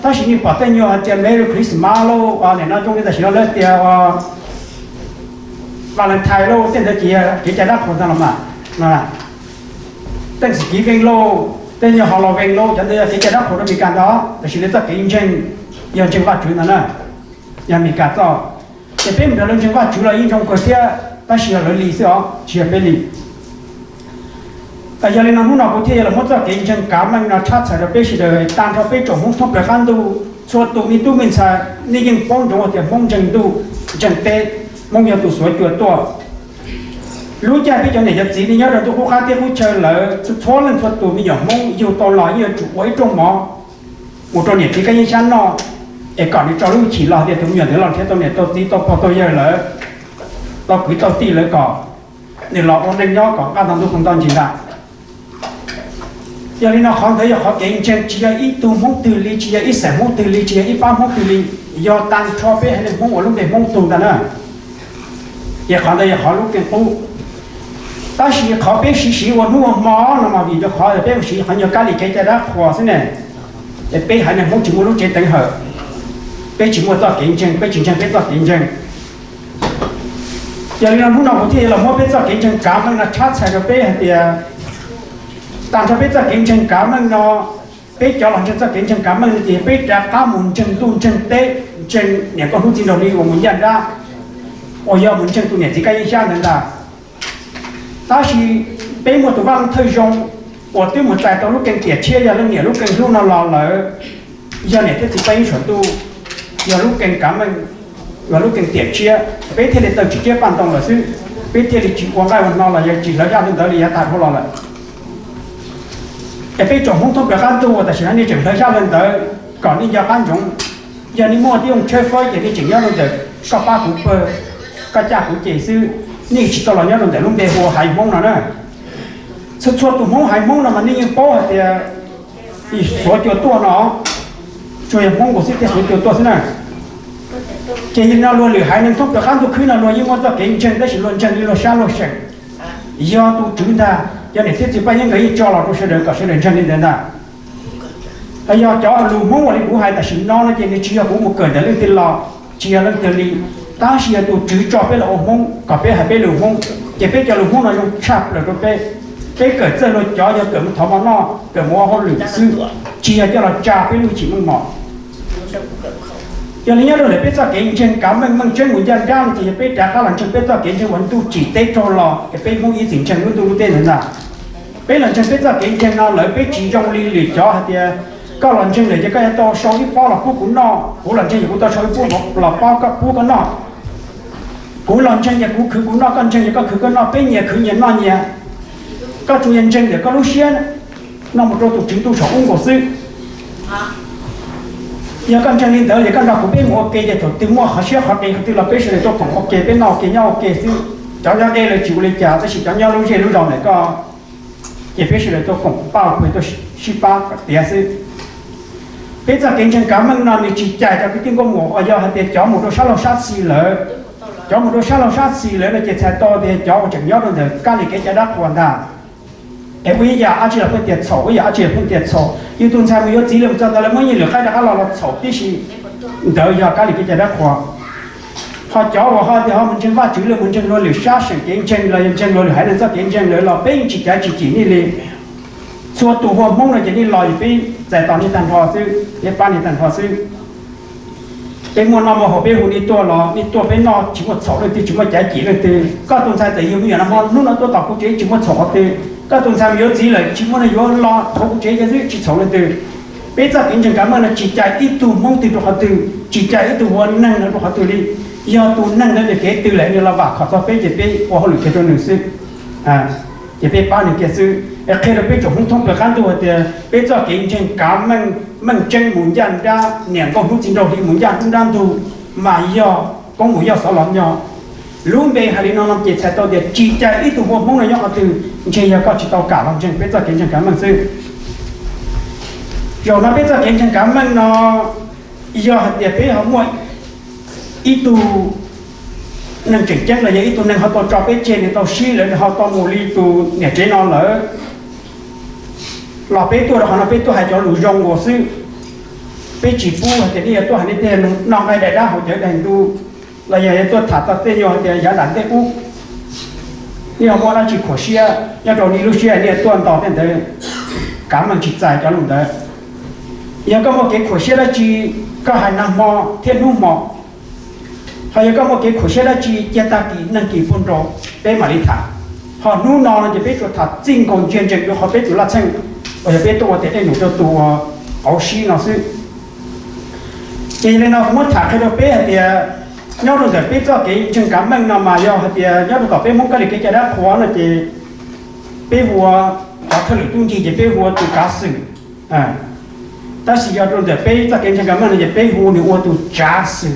Tab sis nej pom tej nyuag hais tias Merry Christmas lauj, nim no zoo li tam sim no lawv tias Valentine lauj, tej ntawd ces kev cai dab qhuas ntag los mas. Thanksgiving lauj, tej nyuag Halloween lauj, cov ntawd yog kev cai dab qhuas rau Meskas ntag, tab sis lawv txoj kev ntseeg yog ntseeg Vajtswv ntag na. Yog Meskas txoj, ces peb mus nrog lawv ntseeg Vajtswv los yeej zoo kawg thiab, tab sis yog lawv li xwb os, tsis yog peb li. Yog li no hnub no kuv thiaj yuav los muab txoj kev ntseeg kav meej no tshab txhais rau peb sawv daws tag nrho peb tsoom Hmoob thoob plaws qab ntuj, txhua tus me tub me ntxhais, nej yeej paub ntsoov hais tias Hmoob ntseeg ntuj, ntseeg teb, Hmoob yog tus xuav cua tuaj. Lub caij peb cov niam cov txiv nej nyob rau ntuj qub qab teb qub chaw lawm, txhua leej txhua tus me nyuam Hmoob yug tau los yeej yuav tsum ua ib rooj mov mus rau niam txiv kab yeeb xyab noj, es kom nws tso lub chim los tias tus me nyuam ntawd los nrhiav tau niam tau txiv tau pog tau yawg lawm, tau kwv tau tij lawm kom nws los ua neej nyob kom nqaj nto ntuj nto ntsis ntag. Yog li no qhov ntawd yog qhov kev ntseeg tsis yog ib tug Hmoob twg li, tsis yog ib xeem Hmoob twg li, tsis yog ib pab Hmoob twg li, yog tag nrho peb haiv neeg Hmoob uas lub npe Hmoob tug ntag na. Ces qhov ntawd yog qhov lub keeb qub. Tab sis qhov peb siv siv ua hnub ua hmo no mas vim rau qhov peb mus siv qhov nyuag kab lis kev cai dab qhuas xwb ne. Es peb haiv neeg Hmoob tsis muaj lub tsev teev hawm, peb tsis muaj txoj kev ntseeg, peb tsis ntseeg peb txoj kev ntseeg. Yog li no hnub no kuv thiaj los muab peb txoj kev ntseeg kav meej no tshab txhais rau peb hais tias, tag nrho peb txoj kev ntseeg kav meej no, peb cov los ntseeg txoj kev ntseeg kav meej no ces peb rov qab mus ntseeg ntuj ntseeg teb, ntseeg niam nkauj hnub txiv nraug hli uas mus ncaj nrab, uas yog mus ntseeg tus niam txiv kab yeeb xyab ntawd ntag. Tab sis peb muaj tus vaj leej thawj zoo uas twb mus txais tau lub keeb tiam tshiab yog leej niam lub keeb hlub no los lawm, yog niam thiab txiv pab ib suam ntuj, yog lub keeb kav meej, yog lub keeb tiam tshiab, peb thiaj li tau tsis ciab paj ntoo lawm xwb, peb thiaj li tsis ua nqaij ua hno los yog tsis hlawv zaj li ntawd li yav tag dhau los lawm. Es peb tsoom Hmoob thoob plaws qab ntuj uas tam sim no nej tseem hlawv zaj li ntawd kom nej nco qab ntsoov, yog nej muaj tib zoo tshawb fawb ces nej tseem nyob rau ntawm koj pab kuv pawg, koj caj kuv ces xwb, nej tsis tau los nyob rau ntawm lub npe hu ua haiv Hmoob no na. Txhua txhua tus Hmoob haiv Hmoob no mas nej yeej paub hais tias xuav cua tuaj no, tsuas yog Hmoob nkaus xwb thiaj xuav cua tuaj xwb na. Ces yog li no luag lwm haiv neeg thoob plaws qab ntuj khwb no luag yeej muaj txoj kev ntseeg tab sis luag ntseeg li luag sab luag seem. Yog tus Tswv ntag, yog niam thiab txiv paj yeeb nkawd yeej tso los rau sawv daws kom sawv daws ntseeg li ntawd ntag. Yog cov lus Hmoob uas li kuv hais tam sim no no ces nws tsis yog kuv mus kawm ntawm leej twg los, tsis yog leej twg li, tab sis yog tus Tswv tso peb los ua Hmoob kom peb hais peb lus Hmoob, ces peb cov lus Hmoob no zoo tshaj plaws rau peb. Peb kawm txawj luag cov yog kawm mus thov mov noj, kawm mus ua hauj lwm xwb, tsis yog coj los tsa peb lub hwj chim meej mom. Yog li nyob rau ntawm peb txoj kev ntseeg kav meej meej tseeb mus ncaj nrab no ces yog peb rov qab los ntseeg peb txoj kev ntseeg uas ntuj tsim teb raug los es peb Hmoob ib txwm ntseeg lub ntuj lub teb ntawd ntag. Peb los ntseeg peb txoj kev ntseeg no lawm peb tsis zoo li lwm cov hais tias koj los ntseeg lawm ces koj yuav tau sau ib pob los pub kuv noj, kuv los ntseeg ces kuv tau sau ib pob los pob koj pub koj noj. Kuv los ntseeg ces kuv khwv kuv noj, koj ntseeg ces koj khwv koj noj, peb nyias khwv nyias noj nyias. Koj tsuas yog ntseeg ntawm koj lub siab, noj mus rau tus Tswv ntuj saum ub nkaus xwb. Yog koj ntseeg li ntawd ces koj nrog kuv peb mus ua ke ces thaum twg muaj qhov siab qhov qis qhov twg los peb sawv daws tuaj koom ua ke, peb noj ua ke nyob ua ke xwb. Cov nyob deb lawv tsis ua li cas tab sis cov nyob lub zej lub zos ntawm koj ces peb sawv daws tuaj koom pab ua pawg tuaj sib pab kom tiav xwb. Peb txoj kev ntseeg kav meej no nws tsis cais cov kwv tij nkauj muam uas yog hais tias cov mus rau sab laug sab xis lawm. Cov mus rau sab laug sab xis lawm no ces txhais tau tias cov uas tseem nyob rau ntawm kab lis kev cai dab qhuas ntag. Es ua ib yam dab tsi los pheej tias txhaum, ua ib yam dab tsi los pheej tias txhaum. Yus tus ntxhais mus yuav txiv los txog ntawd lawv muab nyiaj lwm qaib rov qab los los txhaum tib si. Ntawd yog kab lis kev cai dab qhuas. Ho cov uas ho tias ho mus ntseeg Vajtswv los mus ntseeg luag lwm sab seem kev ntseeg los yog ntseeg luag lwm haiv neeg txoj kev ntseeg lawm los peb yeej tsis caiv tsis cim nej li. Txhua tus hu ua Hmoob no ces nej los ces peb txais tos nej tag nrho xwb, peb pab nej tag nrho xwb. Peb muaj noj muaj haus peb hu nej tuaj los nej tuaj peb noj tsis muaj txhaum leej twg, tsis muaj caiv cim leej twg. Koj tus ntxhais txawm yug me nyuam nag hmo hnub no tuaj tom kuv tsev tsis muaj txhaum qhov twg. Koj tus ntxhais mus yuav txiv lawm tsis muaj neeg yuav los thov kuv tsev xwb tsis txhaum leej twg. Peb txoj kev ntseeg kav meej no tsis cais ib tug Hmoob twg rau qhov twg, tsis cais ib tug ua neeg no rau qhov twg li. Yog tus neeg ntawd nws kev twg lawm nws los vam khom txog peb ces peb ua hauj lwm kiag rau nws xwb, ces peb pab nws kiag xwb. Es qhia rau peb tsoom Hmoob thoob plaws qab ntuj hais tias peb txoj kev ntseeg kav meej, meej tseeb mus ncaj nrab, niam nkauj hnub txiv nraug hli mus ncaj nrab ntug, mas yog koob mus yoj xov los nyo. Lub npe hais li no no ces txhais tau tias tsis cais ib tug ua Hmoob no nyob qhov twg, ntshe yog koj tsis tau kam los ntseeg peb txoj kev ntseeg kav meej xwb. Zaum no peb txoj kev ntseeg kav meej no yog hais tias peb ho muaj ib tug neeg tseem ceeb los yog ib tug neeg ho tau tso peb tseg, nws tau sib lawm, nws ho tau mus li tus niam tsev no lawm, los peb tuaj rau qhov no peb tuaj hais cov lus zoo nkaus xwb. Peb tsis pub hais tias nej yuav tuaj hais nej tej noj nqaij daim dab hauv cawv daim ntuj, los yog yuav tuaj tham txog tej nyuag hais tias yav nram ntej ub, nej ho muaj dab tsi khuam siab nyob rau nej lub siab nej yuav tuaj nto tej ntawd. Kav meej tsis txais cov lus ntawd. Yog koj muaj kev khuam siab dab tsi, koj hais nag hmo thiab hnub hmo. Ho yog koj muaj kev khuam siab dab tsi, cia tag kis neeg kis puag nraud peb mam li tham. Ho hnub no no ces peb tsuas tham txij nkaus ntsia ntsees rau qhov peb tus laj txheej uas yog peb tuaj ua tiam dej num rau tus uas qauv sib no xwb. Ces yog li no kuv muab tham qhia rau peb hais tias nyob rau ntawm peb txoj kev ntseeg kav meej no mas yog hais tias nyob rau tom peb Hmoob kab lis kev cai dab qhuas no ces peb hu ua cov thawj lwm tub ncig ces peb hu ua tus kav xwm. Tab sis yog rau ntawm peb txoj kev ntseeg kav meej no ces peb hu nws ua tus tsav xwm.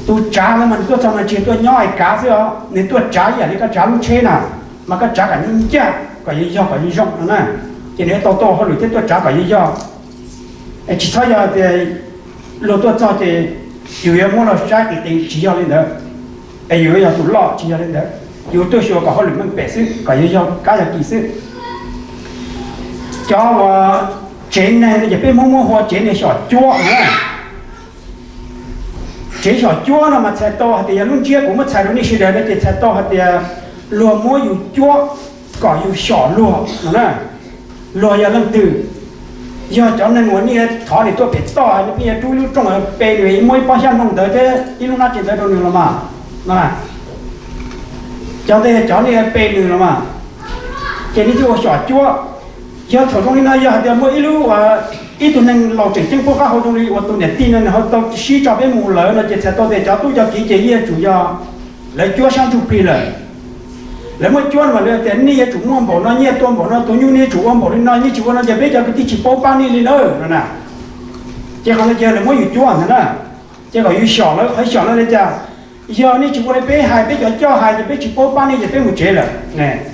Tus tsav no mas nws tuaj txog no tsis tuaj nyob hais kav xwb os, nws tuaj tsav ib yam li koj tsav lub tsheb na, mas koj tsav kom nws ncaj kom yuav yog kom yuav zoo no na. Ces nws tau tuaj ua hauj lwm thiab tuaj tsav kom yuav yog. Es tsis txhob yog tias luag tuaj txog ces yus yuav muab los saib qis qis, tsis yog li ntawd. Es yus yuav yog tus loj, tsis yog li ntawd. Yus tuaj xyuas kom hauj lwm meej pem xwb, kom yuav yog kab yog kis xwb. Cov uas tsev neeg no ces peb Hmoob muab hu ua tsev neeg xyom cuab na. Tsev xyom cuab no mas txhais tau hais tias yog lub ntsiab kuv muab txhais rau nej sawv daws no ces txhais tau hais tias luag muab yus cuab kom yus xyom luag no na. Luag yog leej twg? Yog cov neeg uas nej thov nws tuaj pem toj, nej pheej yuav rub ib lub rooj pe nws, muab ib pob xyab nplooj ntawd thiab ib lub hnab tsev ntawd rau nws los mas, cov ntawd yog cov nej pe nws los mas, ces nej thiaj ua xyom cuab. Yog thaum zoo li no yog hais tias muaj ib lub, ib tug neeg laus tseem ceeb pub qab hau zoo li uas tus niam tij no nws ho tau sib tso peb mus lawm no ces txhais tau tias cov tub cov kiv ces yeej yuav tsum yog lawv cuab sab ntsuj plig lawm. Lawv muab cuab no mas lawv tias nej yuav tsum muaj npaum no nyiaj, tua npaum no tus nyuj, nej yuav tsum ua npaum li no, nej tsis ua no ces peb cov kwv tij tsis paub pab nej li na no na. Ces qhov no ces lawv muab yus cuab ntag na. Ces kom yus xyom lawv, qhov xyom no li cas? Yog nej tsis ua li peb hais, peb cov coj hais ces peb tsis paub pab nej ces peb mus tsev lawm.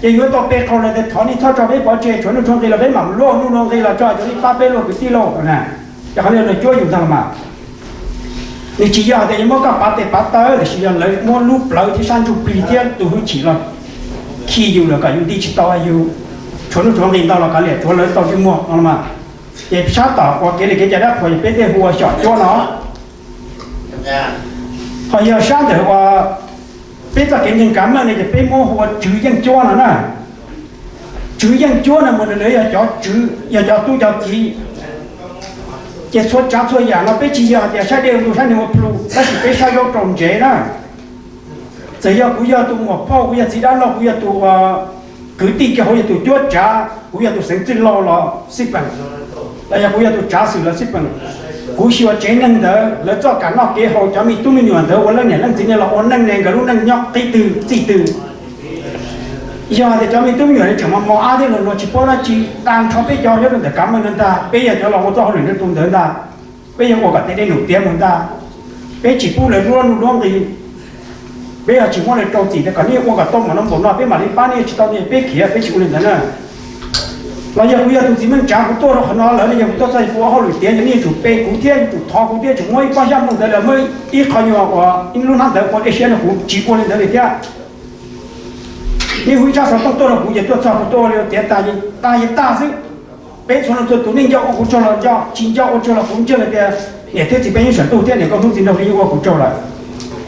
Ces yuav tau pe qhau lawm tias thov nej txhob tso peb pov tseg, tshuav nuj tshuav nqi los peb mam luaj nuj luaj nqi los tso cov nej pab peb lauj kwv tij lauj. Ces qhov no lawv cuab yus ntag los mas. Nws tsis yog hais tias yuav muab koj pav tes pav taw, tiam sis yog lawv muab lub plawv thiab sab ntsuj plig thiab tus hwj chim los khi yus lawm kom yus nti tsis tau, yus tshuav nuj tshuav nqi ntau los kav liam, tshuav lawv tau ntsej muag no los mas. Ces sab tom uas kev li kev cai dab qhuas ces peb thiaj hu ua xyom cuab no. Ho yog sab ntawm uas peb txoj kev ntseeg kav meej ne ces peb muab hu ua tswv yeej cuab no na. Tswv yeej cuab no mas nws yog cov tswv, yog cov tub cov kiv. Ces txhua tsav txhua yam no peb tsis yog hais tias saib dej ua ntu saib neeg ua plhu, tab sis peb saib zaub rau ntsev na. Txawm yog kuv yog tus muam phauj, kuv yog txiv dab laug, kuv yog tus kwv tij kiag hauv yog tus cuab tsav, kuv yog tus xeev txwj laug los xij peem, los yog kuv yog tus tsav xwm los xij peem, kuv xyuas tsev neeg ntawd lawv txoj kev noj kev haus, cov me tub me nyuam ntawd ua leej niam leej txiv ne los ua neej ne, nkawd lub neej nyob qib twg txij twg. Yog tias cov me tub me nyuam tseem mos mos ab thiab luag luag tsis paub dab tsi, tag nrho peb cov nyob rau ntawm kav meej no ntag, peb yog cov los ua txoj hauj lwm nrog tus ntawd ntag. Peb yuav ua kom tej dej num tiav mus ntag. Peb tsis pub lawv duab nuj duab nqi. Peb yog tsis muab lawv rau txim tias kom nej ua kom tau npaum no npaum no peb mam li pab nej, tsis tau ne peb khiav, peb tsis ua li ntawd na. Los yog kuv yog tus txiv neej tsav, kuv tuaj rau qhov no lawm no yog kuv tuaj txog kuv ua hauj lwm tiav, yog nej yuav tsum pe kuv thiab yuav tsum thov kuv thiab yuav tsum muab ib pob xyab nplooj ntawd los muab ib qho nyuag uas ib lub hnab ntawd ua dej siab rau kuv, tsis ua li ntawd li thiab. Nej hu ib tsab xov tooj tuaj rau kuv ces tuaj txog kuv tuaj ua li tiav tas, tas yeej tag xwb. Peb txhua leej txhua tus, nej nco ua kuv tsaug los nco, tsis nco ua tsaug los kuv ntseeg hais tias niam thiab txiv peb yeej saum ntuj thiab niam nkauj hnub txiv nraug li yeej ua kuv tsaug lawm.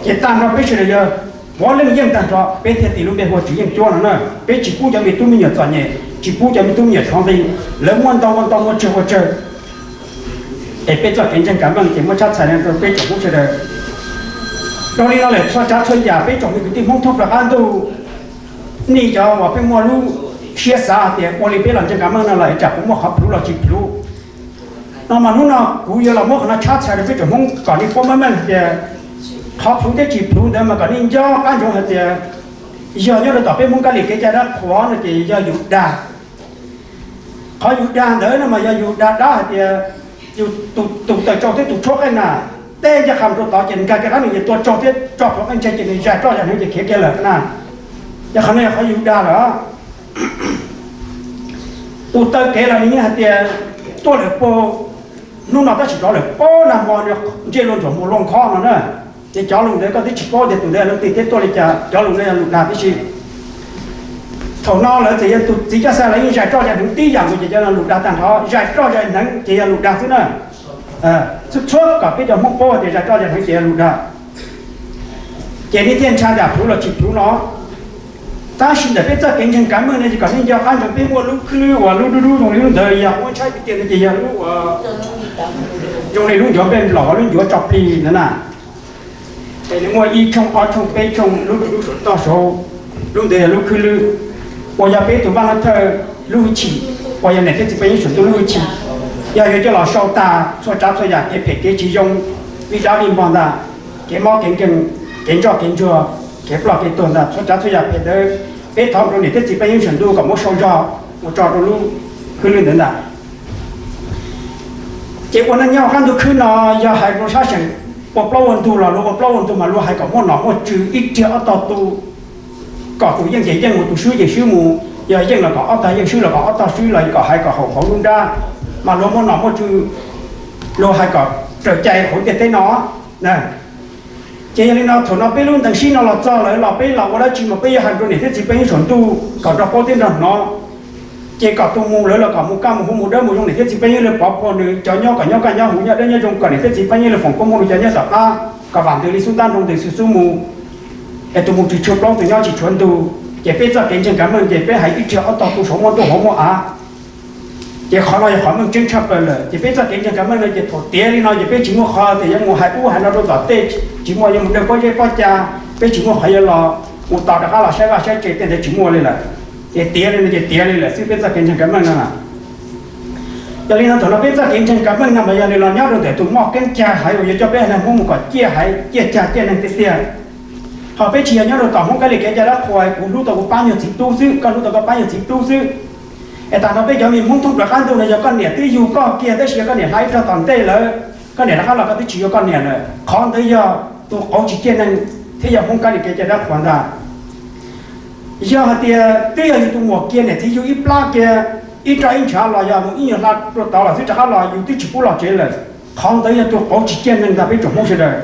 Ces tag nrho peb sawv daws yog puav leej yeej tag nrho, peb thiaj tis lub npe hu ua tswv yeej cuab no na. Peb tsis pub cov me tub me nyuam txom nyem, tsis pub cov me tub me nyuam tshuav nqi, lawv muaj ntau ua ntau, muaj tsawg ua tsawg. Es peb txoj kev ntseeg kav meej ces muab tshab txhais rau peb tsoom Hmoob sawv daws. Dhau li no lawm txhua tsav txhua yam peb tsoom me kwv tij Hmoob thoob plaws qab ntuj, nej cov uas pheej muaj lub siab xav hais tias ua li peb los ntseeg kav meej no los es tsam kuv muaj qhov plhuav los tsis plhuav no mas hnub no kuv yuav los muab qhov no tshab txhais rau peb tsoom Hmoob kom nej paub meej meej hais tias qhov plhuav thiab tsis plhuav ntawd mas kom nej nco qab ntsoov hais tias yog nyob rau tom peb Hmoob kab li kev cai dab qhuas no ces yog yus dag. Qhov yus dag ntawd no mas yog yus dag dab hais tias yus tus taws tsau thiab tus tshuab qeej na, tej ncaj qha rau tod ces nkag kiag qab nws ces tua tsau thiab tso plhuav qeej ntse ces nws zais roj zais hneev ces khiav kiag lawm na. Ces qhov no yog qhov yus dag lawm. Tus taw kev los nws yeej hais tias tuaj lawm puag hnub no tab sis rov lawm puag nag hmo, ntsej luag ntsuag mus luag nkhob no na. Ces cov lus ntawd koj twb tsis paub tias tus ntawd leej twg thiab tuaj li cas, cov lus ntawd yog lus dag tib si. Thaum no lawv txawm yog tus txiv coj xa lawv yeej zais roj zais hneev tib yam nkaus ces cov no lus dag tag nrho, zais roj zais hneev ces yog lus dag xwb na. Txhua txhua kom peb cov Hmoob paub tias zais roj zais hneev ces yog lus dag. Ces nej thiaj ntshai tias plhuav los tsis plhuav no. Tab sis ntawm peb txoj kev ntseeg kav meej no ces kom nej nco qab ntsoov peb muaj lub khwb uas lub dub dub zoo li lub ntawd yog muab tshaib tiag tiag no ces yog lub uas zoo li lub ncuav npej nplaum, lub ncuav tso plig ntawd na. Ces nws muaj ib tshooj, ob tshooj, peb tshooj, lub dub dub saum toj saud, lub ntawd yog lub khwb lwb, uas yog peb tus Vaj Laj Thawj lub hwj chim, uas yog niam thiab txiv peb yeej saum ntuj lub hwj chim. Yog yuav coj los sau tag txhua tsav txhua yam kev phem kev tsis zoo, vij dab vij npog ntag, kev mob kev nkeeg, kev ntsoj kev ntsuag, kev ploj kev tuag ntag, txhua tsav txhua yam phem ntawd peb thov rau niam thiab txiv peb yeej saum ntuj kom muab sau zog mus tso rau lub khwb lwb ntawd ntag. Ces ua neej nyob qab ntug khwb no yog hais rau sab seem ua plaub ua ntug los luag ua plaub ua ntug mas luag hais kom muaj nom muaj tswv ib riag ob tog tu, kom tus yeej ces yeej mus, tus swb ces swb mus, yog yeej los kom ob tog yeej, swb los kom ob tog swb, los kom hais kom haum hauv lub nrab, mas luag muaj nom muaj tswv, luag hais kom raws cai hauv ntiaj teb no. Ces yog li no thaum no peb lub ntees sib no los txog lawm los peb los ua dab tsi mas peb yuav hais rau niam thiab txiv peb yeej saum ntuj kom nrog paub thiab nrog hnov. Ces kom tus mus lawm los kom mus kaj mus huv mus dawb mus zoo, niam thiab txiv peb yeej li pov puag nws, cov nyob kom nyob kaj nyob huv nyob dawb nyob zoo, kom niam thiab txiv peb yeej li foom koob hmoov rau cov nyob tom qab. kom vam ntws li xub ntab nroo ntws xwb xub mus, es tus mus tsis tshua plaub tus nyob tsis tshuav ntug, ces peb txoj kev ntseeg kav meej ces peb hais ib riag ob tog tu saum muaj ntuj hauv muaj av. Ces qhov no yog qhov meej tseeb tshaj plaws lawm. Ces peb txoj kev ntseeg kav meej no ces thaum tiav li no ces peb tsis muaj qhov tias yuav mus hais ub hais no rau tom tej, tsis muaj yuav mus dawj pob zeb pob ca, peb tsis muaj qhov yuav los mus tos rov qab los saib vaj saib tsev tej ntawd tsis muaj li lawm. Ces tiav li no ces tiav li lawm xwb peb txoj kev ntseeg kav meej no. Yog li no thaum no peb txoj kev ntseeg kav meej no mas yog li los nyob rau ntawm tus moj keeb cag haiv uas yuav coj peb haiv neeg Hmoob mus kom ciaj haiv ciaj cag ciaj neeg tiag tiag. Ho peb tsis yog nyob rau tom Hmoob kab li kev cai dab qhuas kuv hlub tau kuv pab nyuag txiv tub xwb, koj hlub tau koj pab nyuag txiv tub xwb. Es tag nrho peb cov me Hmoob thoob plaws qab ntuj no yog koj niam twb yug koj kiag tab sis yog koj niam hla ib rog tom ntej lawm, koj niam rov qab los koj twb tsis yuav koj niam lawm. Qhov ntawd yog tus qauv tsis ciaj neeg thiab yog Hmoob kab li kev cai dab qhuas ntag. Yog hais tias twb yog yus tus muam kiag niam txiv yug ib plab kiag, ib roj ib ntshav los yog mus ib nyuag hla rau tod los xwb rov qab los yus twb tsis pub los tsev lawm, qhov ntawd yog tus qauv tsis ciaj neeg ntag peb tsoom Hmoob sawv daws.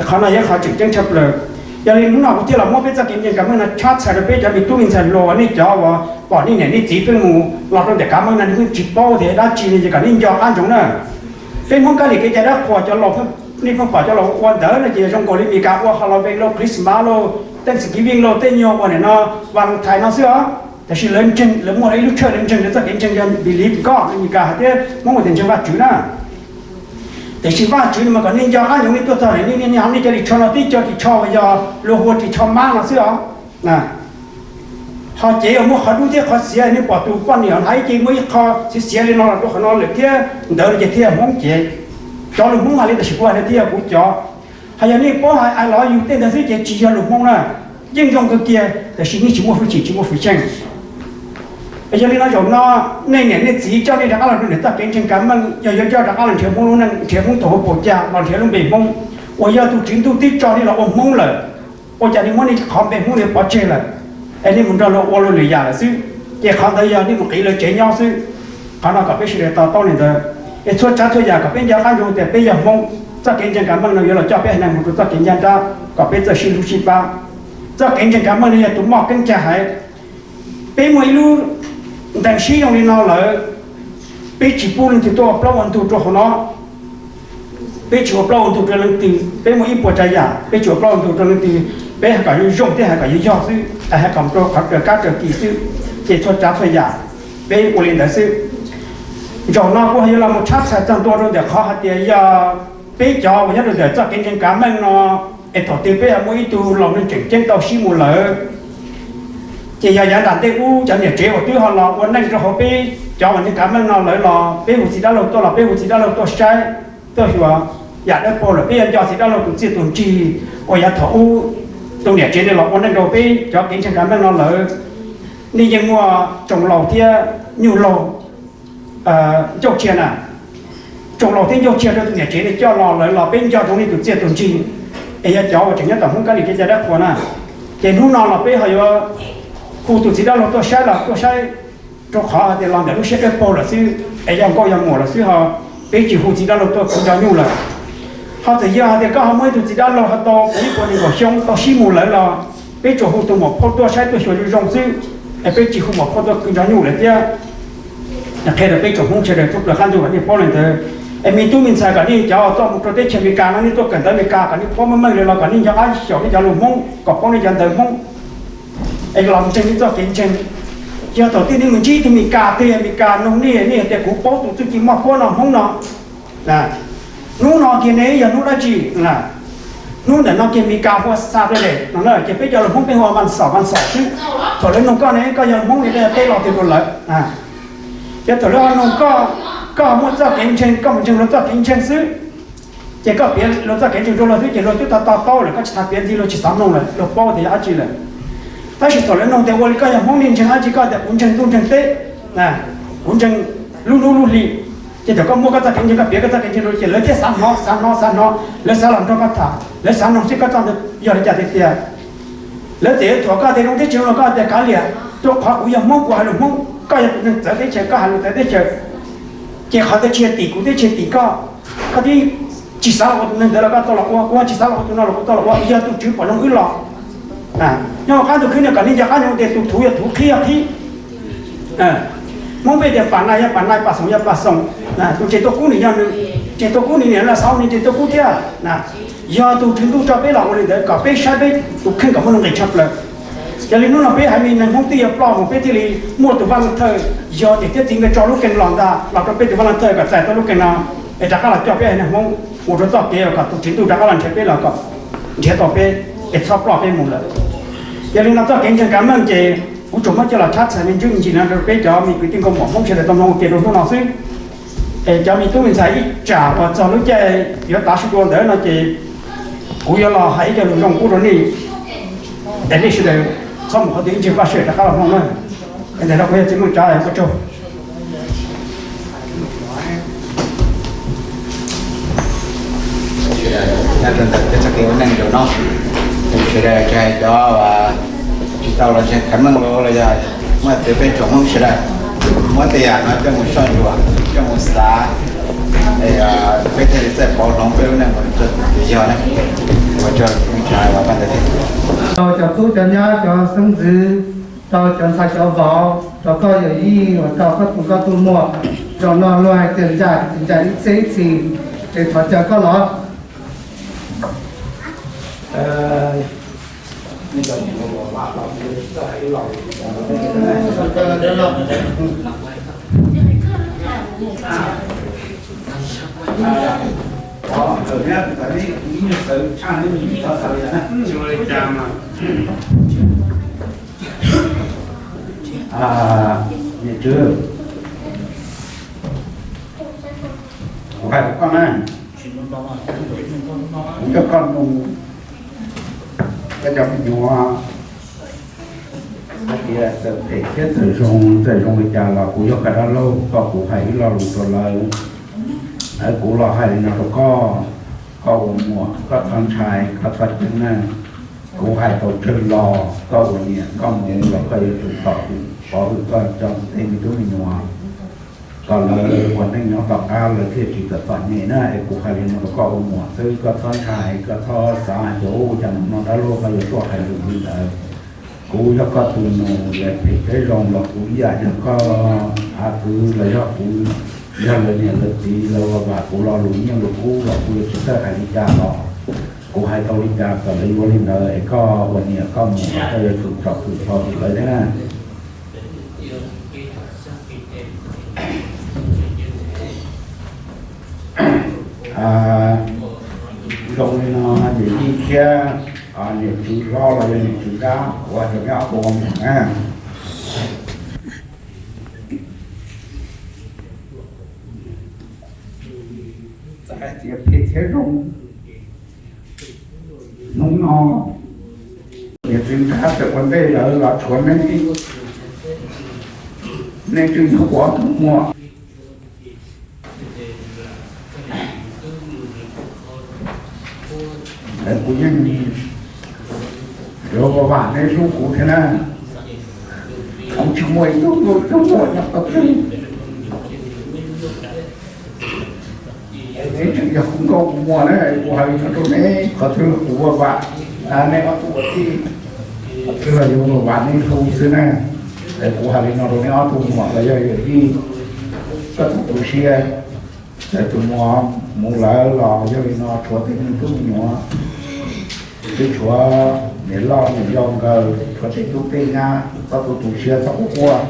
Qhov no yog qhov tseem ceeb tshaj plaws. Yog li hnub no kuv thiaj los muab peb txoj kev ntseeg kav meej no tshab txhais rau peb cov me tub me ntxhais hluas uas nej cov uas pom nej niam nej txiv pheej mus los rau ntawm kav meej no nej pheej tsis paub tias dab tsi li ces kom nej nco qab ntsoov na. Peb Hmoob kab li kev cai dab qhuas cov laus, nej pheej pom cov laus ua ntawd no ces yog zoo nkaus li Meskas ua Halloween lauj, Christmas lauj, Thanksgiving lauj, tej nyuag ua nim no Valentine no xwb os. Tab sis lawv ntseeg, lawv muaj ib lub tshawj lawv ntseeg, lawv txoj kev ntseeg yog believe God, Meskas hais tias Hmoob hais tias ntseeg Vajtswv na. Tiam sis Vajtswv no mas kom nej nco qab ntsoov, nej tuaj txog nej, nej, nej cov ris tsho no tib co ris tsho uas yog luag hu ua ris tsho mab no xwb os. Ho cev uas muaj qhov dub thiab qhov xiav, nej pom tus poj niam hnav ib ce muaj ib qho xiav xiav li no los rau qhov no lawm thiab ntawd no ces thiaj yog Hmoob cev. Cov lus Hmoob hais li tab sis kuv hais no thiaj yog kuv cov. Ho yog nej paub hais I love you tej ntawd xwb ces tsis yog lus Hmoob na. Yeej zoo kawg kiag tab sis nej tsis muaj hwj chim tsis muaj hwj chim. Yog li no zaum no nej niam nej txiv coj nej rov qab los rau ntawm txoj kev ntseeg kav meej, yog yuav coj rov qab los nrhiav Hmoob lub neej, nrhiav Hmoob thaum hauv paus cag los nrhiav lub npe Hmoob uas yog tus Tswv Ntuj twb tso nej los ua Hmoob lawm, ua cas nej muab nej qhov npe Hmoob nej pov tseg lawm, es nej mus nrog luag ua luag lwm yam lawm xwb, ces qhov ntawd yog nej mus qiv lawv tsev nyob xwb. Qhov no kom peb sawv daws to taub li ntawd, es txhua tsav txhua yam kom peb nco qab ntsoov tias peb yog Hmoob, txoj kev ntseeg kav meej no yuav los coj peb haiv neeg mus rau txoj kev ncaj nrab kom peb txawj sib hlub sib pab. Txoj kev ntseeg kav meej no yog tus moj keeb cag haiv. Peb muaj ib lub ntees sib zoo li no lawm, peb tsis pub leej twg tuaj ua plaub ua ntug rau hauv no. Peb tsis ua plaub ua ntug rau leej twg, peb muaj ib puas tsav yam peb tsis ua plaub ua ntug rau leej twg, peb hais kom zoo zoo thiab hais kom yog yog xwb, hais kom rau qhov raws kab raws kis xwb, ces txhua tsav txhua yam peb ua li ntawd xwb. Zaum no kuv yuav los mus tshab txhais txog ntua rau ntawm qhov hais tias yog peb cov uas nyob rau ntawm txoj kev ntseeg kav meej no, es thaum twg peb muaj ib tug laus neeg tseem ceeb tau sib mus lawm, ces yog yav nram ntej ub cov niam tsev uas twb ho los ua neej rau hauv peb cov uas ntseeg kav meej no lawm los peb hu txiv dab laug tuaj los peb hu txiv dab laug tuaj saib, tuaj xyuas yam dawb paug lawm peb yuav nco txiv dab laug tus txiaj tus ntsig uas yav thaum ub tus niam tsev nej los ua neej rau peb cov kev ntseeg kav meej no lawm. Nej yeej muaj tsoom laus thiab nyuj laug ncauj tshiab na, tsoom laus thiab ncauj tshiab rau tus niam tsev nej coj los lawm los peb nco tsoom nej tus txiaj tus ntsig, es yog cov uas tseem nyob tom Hmoob kab li kev cai dab qhuas na, ces hnub no los peb ho yuav hu tus txiv dab laug tuaj saib los tuaj saib, rau qhov hais tias los ntawm lub siab dawb paug lawm xwb, es yog nkauj yog muam lawm xwb ho peb tsis hu txiv dab laug tuaj kwv nco nyuj lawm. Ho txawm yog hais tias koj ho muaj ib tug txiv dab laug ho tau ib puas nees nkaum xyoo tau sib mus lawm los peb tsuas hu tus muam phauj tuaj saib tuaj xyuas zoo zoo xwb, es peb tsis hu muam phauj tuaj kwv nco nyuj lawm thiab. Qhia rau peb tsoom Hmoob sawv daws thoob plaws qab ntuj kom nej paub li ntawd. Es me tub me ntxhais kom nej cov tuaj mus rau teb chaws Amelikas no nej tuaj kawm ntawv Amelikas kom nej paub meej meej li los kom nej nco qab xyaum nej cov lus Hmoob kom paub nej cov ntawv Hmoob. Es los ntseeg nej txoj kev ntseeg. Yog thaum twg nej mus ntsib tus Amelikas twg, Amelikas noog nej, nej tias kuv paub tus txuj ci moj kuab no Hmoob no, hnub no kiag ne yog hnub dab tsi? Hnub ntawm no kiag Amelikas hu ua Saturday no na, ces peb cov lus Hmoob peb hu ua vas xaum, vas xaum xwb. Thaum lawv noog koj ne koj yog Hmoob ne koj yog teb los twg rau lawv? Ces thaum lawv ho noog koj, koj muaj txoj kev ntseeg, koj mus ntseeg luag txoj kev ntseeg xwb, ces koj piav luag txoj kev ntseeg rau luag xwb ces luag twb to to taub lawm, koj tsis tas piav ntxiv luag tsis xav mloog lawm, luag paub tias yog dab tsi lawm. Tab sis thaum lawv noog tias ua li koj yog Hmoob ne ntseeg dab tsi, koj tias kuv ntseeg ntuj ntseeg teb, kuv ntseeg lub hnub lub hli, ces thaum koj muab koj txoj kev ntseeg koj piav koj txoj kev ntseeg rau ces lawv thiaj xav hnov xav hnov xav hnov, lawv xav los nrog koj tham, lawv xav noog seb koj txoj ntawd yog li cas tiag tias. Lawv txawm yuav thuam koj tias zoo thiab tsis zoo los koj tias kav liam, rau qhov kuv yog Hmoob kuv hais lus Hmoob, koj yog tus neeg txawv teb chaws koj hais lus txawv teb chaws. Ces qhov ntawd tsis yog tim kuv thiab tsis yog tim koj. Koj twb tsis xav los ua tus neeg ntawd los koj tau los ua, kuv tsis xav los ua tus no los kuv tau los ua, yog tus Tswv pom zoo wb los. Nyob qab ntuj khwb no kom nej nco qab nyob tias tus thuv yog thuv, qhib yog qhib. Hmoob peb tias pam nais yog pam nais, pam xoom yog pam xoom. Tus tseem tuaj kub nws yog nws, tseem tuaj kub nws niam los xav nws tseem tuaj kub thiab na. Yog tus Tswv Ntuj tso peb los ua li ntawd kom peb saib peb tus kheej kom muaj nuj nqis tshaj plaws. Yog li hnub no peb haiv neeg Hmoob twb yuav ploj mus, peb thiaj li muaj tus vaj ntxwv thawj, yog niam thiab txiv nkawd tso lub kee los ntag, los rau peb tus vaj ntxwv thawj kom txais tau lub kee no, es rov qab los coj peb haiv neeg Hmoob mus rau txoj kev kom tus Tswv Ntuj rov qab los nrhiav peb los kom nrhiav tau peb es txhob ploj peb mus lawm. Yog li no txoj kev ntseeg kav meej ces kuv tsuas muab coj los tshab txhais me ntsis me ntsis no rau peb cov me kwv tij nkauj muam Hmoob sawv daws tau mloog ua ke rau hnub no xwb. Es cov me tub me ntxhais ib tsam uas txog lub caij yuav tav su dua ntawd no ces kuv yuav los hais ib co lus zoo pub rau nej, es nej sawv daws txhob mus qhov twg, ib ntsis paj sawm rov qab los mloog na. Es ntawm no kuv yog Txiv Meej Tsav, ua tsaug. Nyob rau ntawm peb txoj kev ua neej zaum no, sawv daws tsis hais cov tsis tau los ntseeg kav meej los yog muaj twg, peb tsoom Hmoob sawv daws muab tej yam no coj mus soj ntsuam, coj mus xav, es peb thiaj li txawj pauv hloov peb lub neej mus rau kev yog na. Ua tsaug, ua tsaug. Rau cov tub cov nyab cov xeeb ntxwv, rau cov ntxhais cov vauv, rau koj yawm yij uas rau koj tus nkauj tus muam, zaum no luag hais tias ncaim, ncaim ib txhiab ib txhis, es thov caw koj los. Niam Tswv, kuv hais rau koj na, kuv coj koj mus, koj cov me nyuam hais tias txawm phem thiab txawm zoo, txawm zoo li cas los kuv yog koj dab laug, koj, kuv hais ib lo lus rau lawv. Kuv los hais li no rau koj, koj ua muam koj txhob ntshai, koj txhob ceeb na. Kuv hais tau tsawg lo, koj ua niam koj mus los koj yuav tsum pov hwm koj cov tej me tub me nyuam, kom lawv ua neej nyob tom qab lawv thiaj tsis txom txom nyem na. Es kuv hais li no rau koj ua muam xwb, koj txhob ntshai, koj txhob xav hais tias ua cas hnub no dab laug koj yuav tuaj hais lus li ntawd. Kuv yog koj tus nus, lawv phem thiab zoo los kuv ib yam yog koj av kwv los yog kuv, yog lawv niam lawv txiv lawv ua vam kuv lo lus nyiaj lus kub los kuv yuav tsis txawj hais li cas los kuv hais tau li cas kom lawv yuav li ntawd. Es koj ua niam koj mus los koj yuav tsum tsom kwm tau lawv thiab na. Zoo li no, niam yij thiab niam tswv hlob los yog niam tswv nrab, kuv hais rau neb ob tug ua muam na, txawm hais tias phem thiab zoo, hnub no niam tswv nrab txawm ua ntej lawv los tshuav neb, neb twb yog kuv ob tug muam. Kuv yeej yuav vam neb hlub kuv thiab na. Kuv tsis muaj ib tug nkauj tug muam nyob qhov twg. Neb tseem yog kuv nkauj kuv muam na, kuv hais li no rau neb, qhov twg los kuv vam, neb ob tug ua tij, qhov twg los yuav vam neb hlub xwb na. Kuv hais li no rau neb ob tug muam los yog yawm yij, koj txhob tu siab. Txawm tus muam mus lawm los yog li no tshuav tej me tub me nyuam, twb tshuav niam loj niam yau nkawd, tshuav tej tub tej nyab, txhob tu tu siab txhob quaj quaj.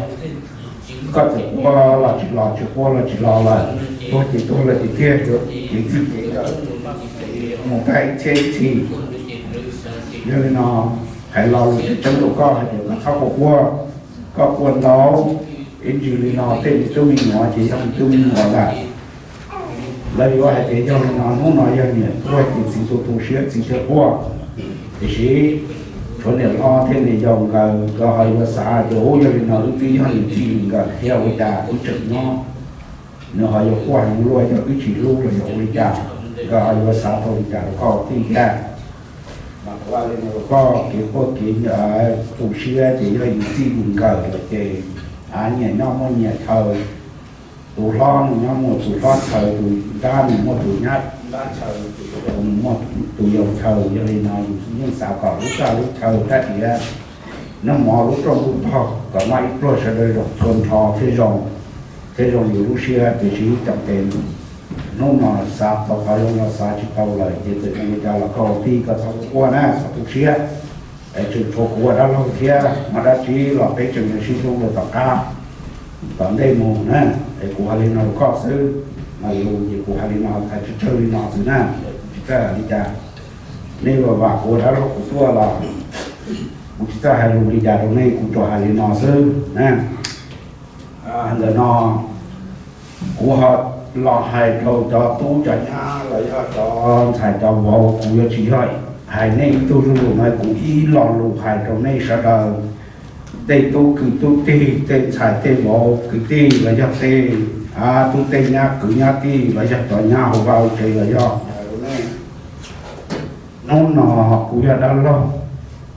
Koj txawm quaj los tsis los, tsis quaj los tsis los lawm, tuag ces tuag lawm tiag tiag, yuav kev txij kev nkawm mus tag ib txhiab ib txhis. Yog li no hais lo lus tseeb tseeb rau koj hais tias koj txhob quaj quaj. Koj quaj ntau ib ntsis li no tej me tub me nyuam ces yog me tub me nyuam lawm. Lawv yuav hais tias yog li no, hnub no yog niam tuag ces txiv tu tu siab txiv thiaj quaj. Tiam sis tshuav niam hlob thiab niam yau nkawd, nkawd ho yuav xav tias ub, yog li no wb twb yog niam txiv nkawd thiab ua cas wb tseem nyob, nws ho yuav quaj heev luaj, yog wb tsis hlub los yog ua li cas, nkawd ho yuav xav tau li cas rau koj tij thiab. Mas kuv hais li no rau koj, kev quaj kev tu siab ces yog yus txij yus nkawm lawm ces nyias nyob muaj nyias chaw. Tus hlob nws nyob muaj tus hlob chaw, tus nrab nws muaj tus nrab chaw, tus yau nws muaj tus yau chaw. Yog li no yus yeej xav kom lub txaj lub chaw rab riam, noj mov lub rooj lub tog kom noj ib pluag sawv daws zoo txhua nrho thiaj zoo, thiaj zoo yus lub siab. Tiam sis cov tes Hnub no xav tau qhov zoo los xav tsis tau lawm ces txawm zoo li cas los koj tij koj txhob quaj na, txhob tu siab. Es tseem tshuav kuv ua dab laug thiab, muaj dab tsi los peb tseem yuav sib hlub rau tom qab tom ntej mus na. Es kuv hais li no rau koj xwb, mas lus ces kuv hais li no, hais tsawg tsawg li no xwb na, tsis txawj hais li cas. Nej vam vam kuv ua dab laug kuv tuaj los kuv tsis txawj hais lus li cas rau nej, kuv tsuas hais li no xwb na. Ntawm no kuv ho los hais rau cov tub cov nyab los yog cov ntxhais cov vauv, kuv yuav tsis yog hais nej ib tug zuj zus no, kuv ib lo lus hais rau nej sawv daws, tej tub kwv tub tij, tej ntxhais tej vauv kwv tij los yog tej tub tej nyab kwv nyab tij los yog cov nyab hauv vaj hauv tsev los yog. Hnub no kuv yog dab laug,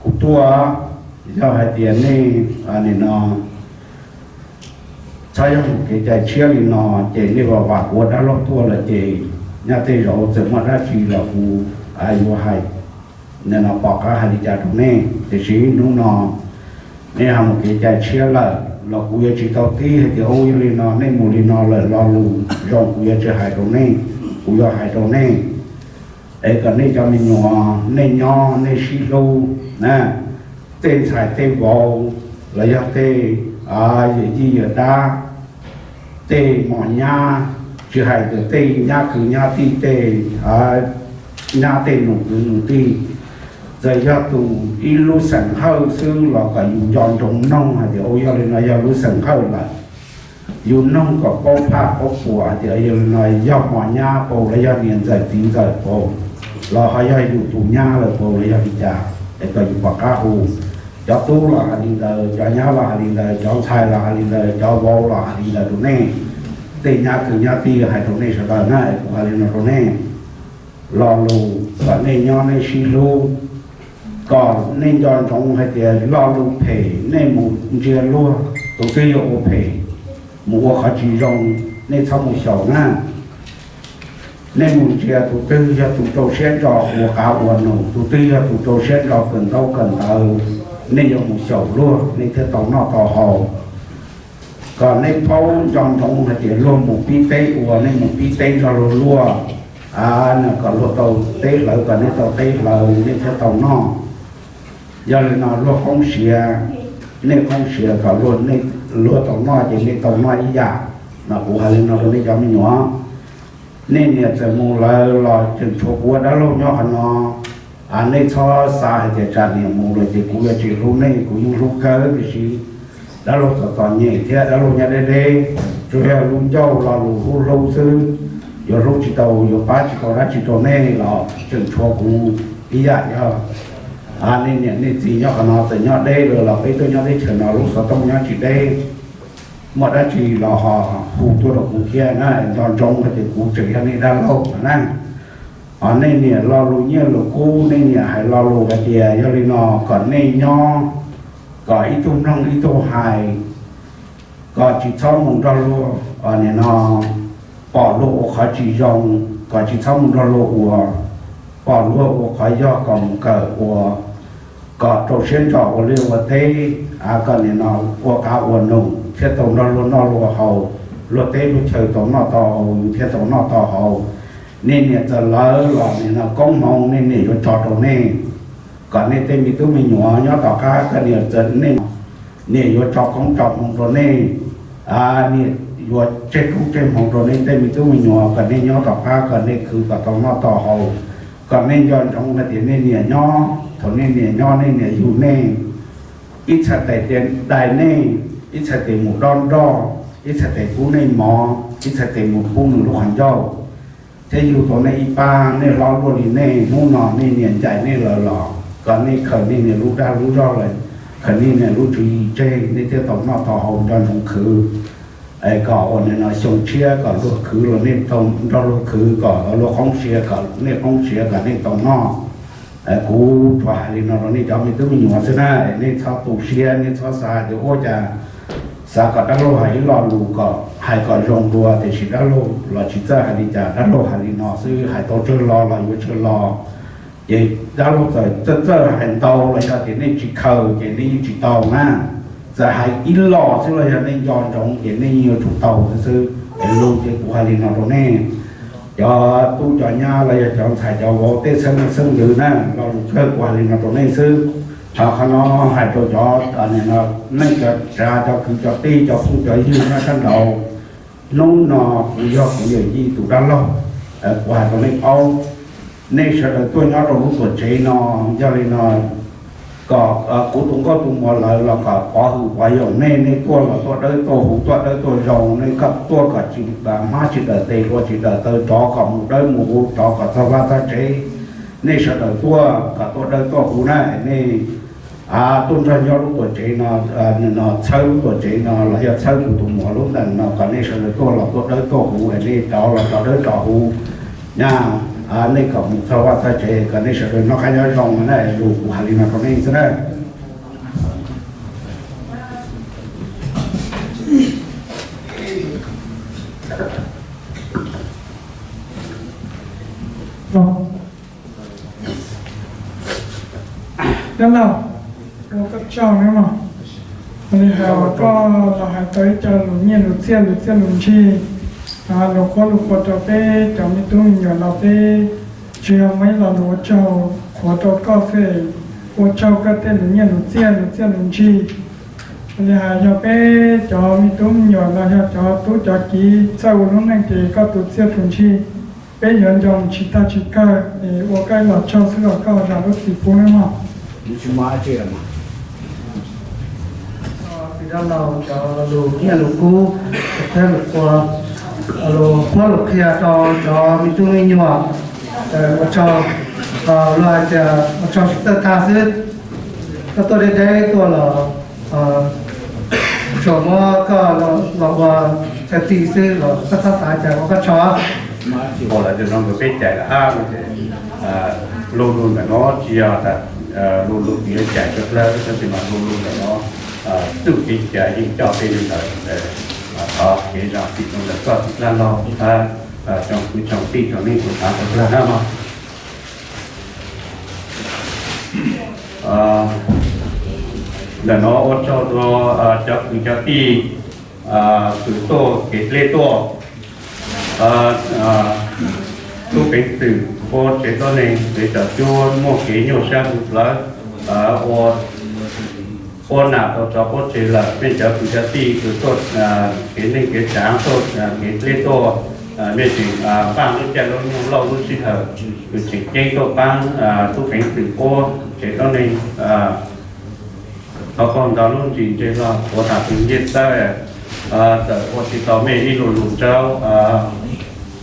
kuv tuaj, yog hais tias nej nim no txhob yog mus kev cai tshiab li no, ces nej vam vam kuv ua dab laug tuaj lawm ces nyob tej zaum txawm muaj dab tsi los kuv yuav hais, nim no pom qab hais li cas rau nej. Tiam sis hnub no nej ho mus kev cai tshiab lawm los kuv yuav tsis tau tib hais tias ub yog li no, nej mus li no lawm, lo lus zoo kuv yuav tsis hais rau nej, kuv yuav hais rau nej. Es kom nej cov me nyuam nej nyob nej sib hlub na, tej ntxhais tej vauv los yog tej yawm yij yawm dab, tej mos nyab, tsis hais tias tej nyab kwv nyab tij, tej nyab tej nus kwv nus tij, txawm yog tus ib lub xeem Hawj xwb los kom yus nco ntsoov noog hais tias ua yog li no yog lub xeem Hawj lawm. Yus noog kom paub phaj paub puas hais tias yog li no yog mos nyab paus los yog niam ntxawm txiv ntxawm paus, los ho yog yus tus nyab lawm paus los yog li cas, es kom yus pom qab hu. Cov tub los hais li ntawd, cov nyab los hais li ntawd, cov ntxhais los hais li ntawd, cov vauv los hais li ntawd rau nej. Tej nyab kwv nyab tij hais rau nej sawv daws na, es kuv hais li no rau nej. Lo lus kom nej nyob nej sib hlub, kom nej nco ntsoov hais tias lo lus phem nej mus ntsia luag, tus twg yog ua phem, mus ua qhov tsis zoo, nej txhob mus xyaum na. Nej mus ntsia tus twg yog tus rau siab ntso ua qav ua num, tus twg yog tus rau siab ntso kawm ntaub kawm ntawv, nej yuav mus xyaum luag nej thiaj tau noj tau haus. Kom nej paub nco ntsoov hais tias luag mus pib teb ua, nej mus pib teb nrog luag luaj, kom luag tau teb hlawv, kom nej tau teb hlawv nej thiaj tau noj. Yog li no luag qoob siav, nej qoob siav, kom luag tau noj ces nej tau noj ib yam. Mas kuv hais li no rau nej cov me nyuam, nej niam txawm mus lawm los tseem tshuav kuv ua dab laug nyob qhov no. Nej txhob xav hais tias tsam niam mus lawm ces kuv yuav tsis hlub nej, kuv yeej hlub kawg, tiam sis dab laug txom txom nyem thiab dab laug nyob deb deb, tsuas yog lub ncauj lo lus hlub hlub xwb. Yuav hlub tsis tau, yuav pab tsis tau dab tsi rau nej los tseem tshuav kuv ib yam. Yog nej niam nej txiv nyob qhov no txawm nyob deb lawm los peb tuaj nyob teb chaws no lub xov tooj nyob tsis deb, muaj dab tsi los ho hu tuaj rau kuv thiab na. Nco ntsoov hais tias kuv tseem yog nej dab laug na. Nej niam lo lus nyiaj lus kub, nej niam hais lo lus hais tias yog li no kom nej nyob, kom ib tug mloog ib tug hais, kom tsis txhob mus nrog luag, nim no pom luag ua qhov tsis zoo, kom tsis txhob mus nrog luag ua, pom luag ua qhov yog kom mus kawm ua, kom rau siab ntso ua liaj ua teb, kom nim no ua qav ua num thiaj tau nrog luag noj luag haus, luag teb luag chaw tau noj tau haus, yus thiaj tau noj tau haus. Nej niam txawm lawv los nim no koob hmoov nej niam yuav tso rau nej, kom nej tej me tub me nyuam nyob tom qab kom niam txawm nej, niam yuav tso koob tso hmoov rau nej, niam yuav tseg koob tseg hmoov rau nej tej me tub me nyuam kom nej nyob tom qab kom nej khwv kom tau noj tau haus, kom nej nco ntsoov hais tias nej niam nyob, thaum nej niam nyob nej niam yug nej, ib txhais tes dai nej, ib txhais tes mus dob nroj, ib txhais tes pub nej mov, ib txhais tes mus pub nws lub qhov ncauj, thiab yug tau nej ib pab, nej hlob luaj li nej, hnub no nej niam ncaim nej lawm los kom nej khaws nej niam lub dag lub zog lawm, khaws nej niam lub tswv yim tseg, nej thiaj tau noj tau haus, nco ntsoov khwv. Kom ua nim no xyoo tshiab kom luag khwv los nej tau nrog luag khwv, kom luag qoob siav kom nej qoob siav kom nej tau noj. Kuv tsuas hais li no rau nej cov me tub me nyuam xwb na, nej txhob tu siab, nej txhob xav tias ua cas xav kom dab laug hais ib lo lus kom hais kom zoo dua, tiam sis dab laug los tsis txawj hais li cas, dab laug hais li no xwb, hais tau tsawg lo los yuav tsawg lo. Ces dab laug txawm txawj txawj hais ntau los yog tias nej tsis khaws ces nej yeej tsis tau na. Txawm hais ib lo xwb los yog nej nco ntsoov ces nej yeej yuav tsum tau xwb xwb. Es lus ces kuv hais li no rau nej. cov tub cov nyab los yog cov ntxhais cov vauv tej xeeb leej xeeb ntxwv na, lo lus kawg kuv hais li no rau nej xwb. Qhov no hais rau cov neej cov tsav cov kwv cov tij cov phooj cov ywg nyob sab nraud. Hnub no kuv yog kuv yawm yij tus dab laug, kuv hais rau nej paub, nej sawv daws tuaj nyob rau lub tuam tsev no, yog li no kom kuv tus nkauj tus muam lawv los kom pov hwm pov yawm nej, nej tuaj los tuaj dawb tuaj huv tuaj dawb tuaj zoo, nej kom tuaj kom tsis hmab tsis daws tes ua tsis daws taw, rov kom mus dawb mus huv, rov kom txog vaj txog tsev. Nej sawv daws tuaj kom tuaj dawb tuaj huv na, nej tuaj nrog nyob lub tuam tsev no, no txhawb lub tuam tsev no los yog txhawb kuv tus muam lub ntawm no kom nej sawv daws tuaj los tuaj dawb tuaj huv, nej rov los rov dawb rov huv na. Nej kom mus txog vaj txog tsev kom nej sawv daws noj qab nyob zoo na, lus kuv hais li no rau nej xwb na. Dab laug, ua koj tsaug nawb mog. Ua li hais uas koj los hais tau ib co lus nyiaj lus txiaj lus txiaj lus ntsig, lus qhuab lus qhuas rau peb cov me tub me nyuam no, peb tsuas yog muaj ib lo lus ua tsaug qhuav rau koj xwb. Ua tsaug koj tej lus nyiaj lus txiaj lus txiaj lus ntsig. Ua li hais yog peb cov me tub me nyuam los yog cov tub cov kiv txawj ua lub neej ces koj tus txiaj tus ntsig peb yuav nco mus tsis tag tsis kawg, es ua koj ib los tsaug xwb los koj zam lub txim pub nawb mog. Tsis dab laug cov lus nyiaj lus kub, lus qhuab lus qhuas, lus qhuab lus qhia rau cov me tub me nyuam, ua tsaug, luag hais tias ua tsaug tsis txawj tag xwb. Koj tuaj deb deb tuaj los tsuas muab koj los ua chaw ti xwb los koj txhob xav cas ua koj tsaug. Ua lawv tias zoo nkauj peb cais lawm hab, lu lug ntawm no tsis yog tas lu lug yuav cais tso plawg, tab sis mas lu lug ntawm no txuj kev cai yeej coj peb li ntawd. Thov kev zam txim rau ntawm koj txiv dab laug hab tsoom kwv tsoom tij tsoom neej tsoom tsav tag nrho na mog. Ntawm no ua tsaug rau cov kwv cov tij, kwv tuaj kev dleb tuaj, tub peev xwm, puab tsev tuab neeg, kev tsom cuab, muaj kev nyuaj sab hwv plawv, ua nam tau tso puab tsev lawm, mej cov kwv cov tij kws tuaj kev neej kev tsav tuaj kev dleb tuaj, mej tseem npaj lub caij lub nyoog lauj lub sij hawm kws tseem ceeb tuaj paab tub peev xwm puab tsev tuab neeg. Thov qaug ntawv lub ntsis ntse hlo, ua tas tw ncej txawb, txawm ua tsis tau mej ib lu lug nraug,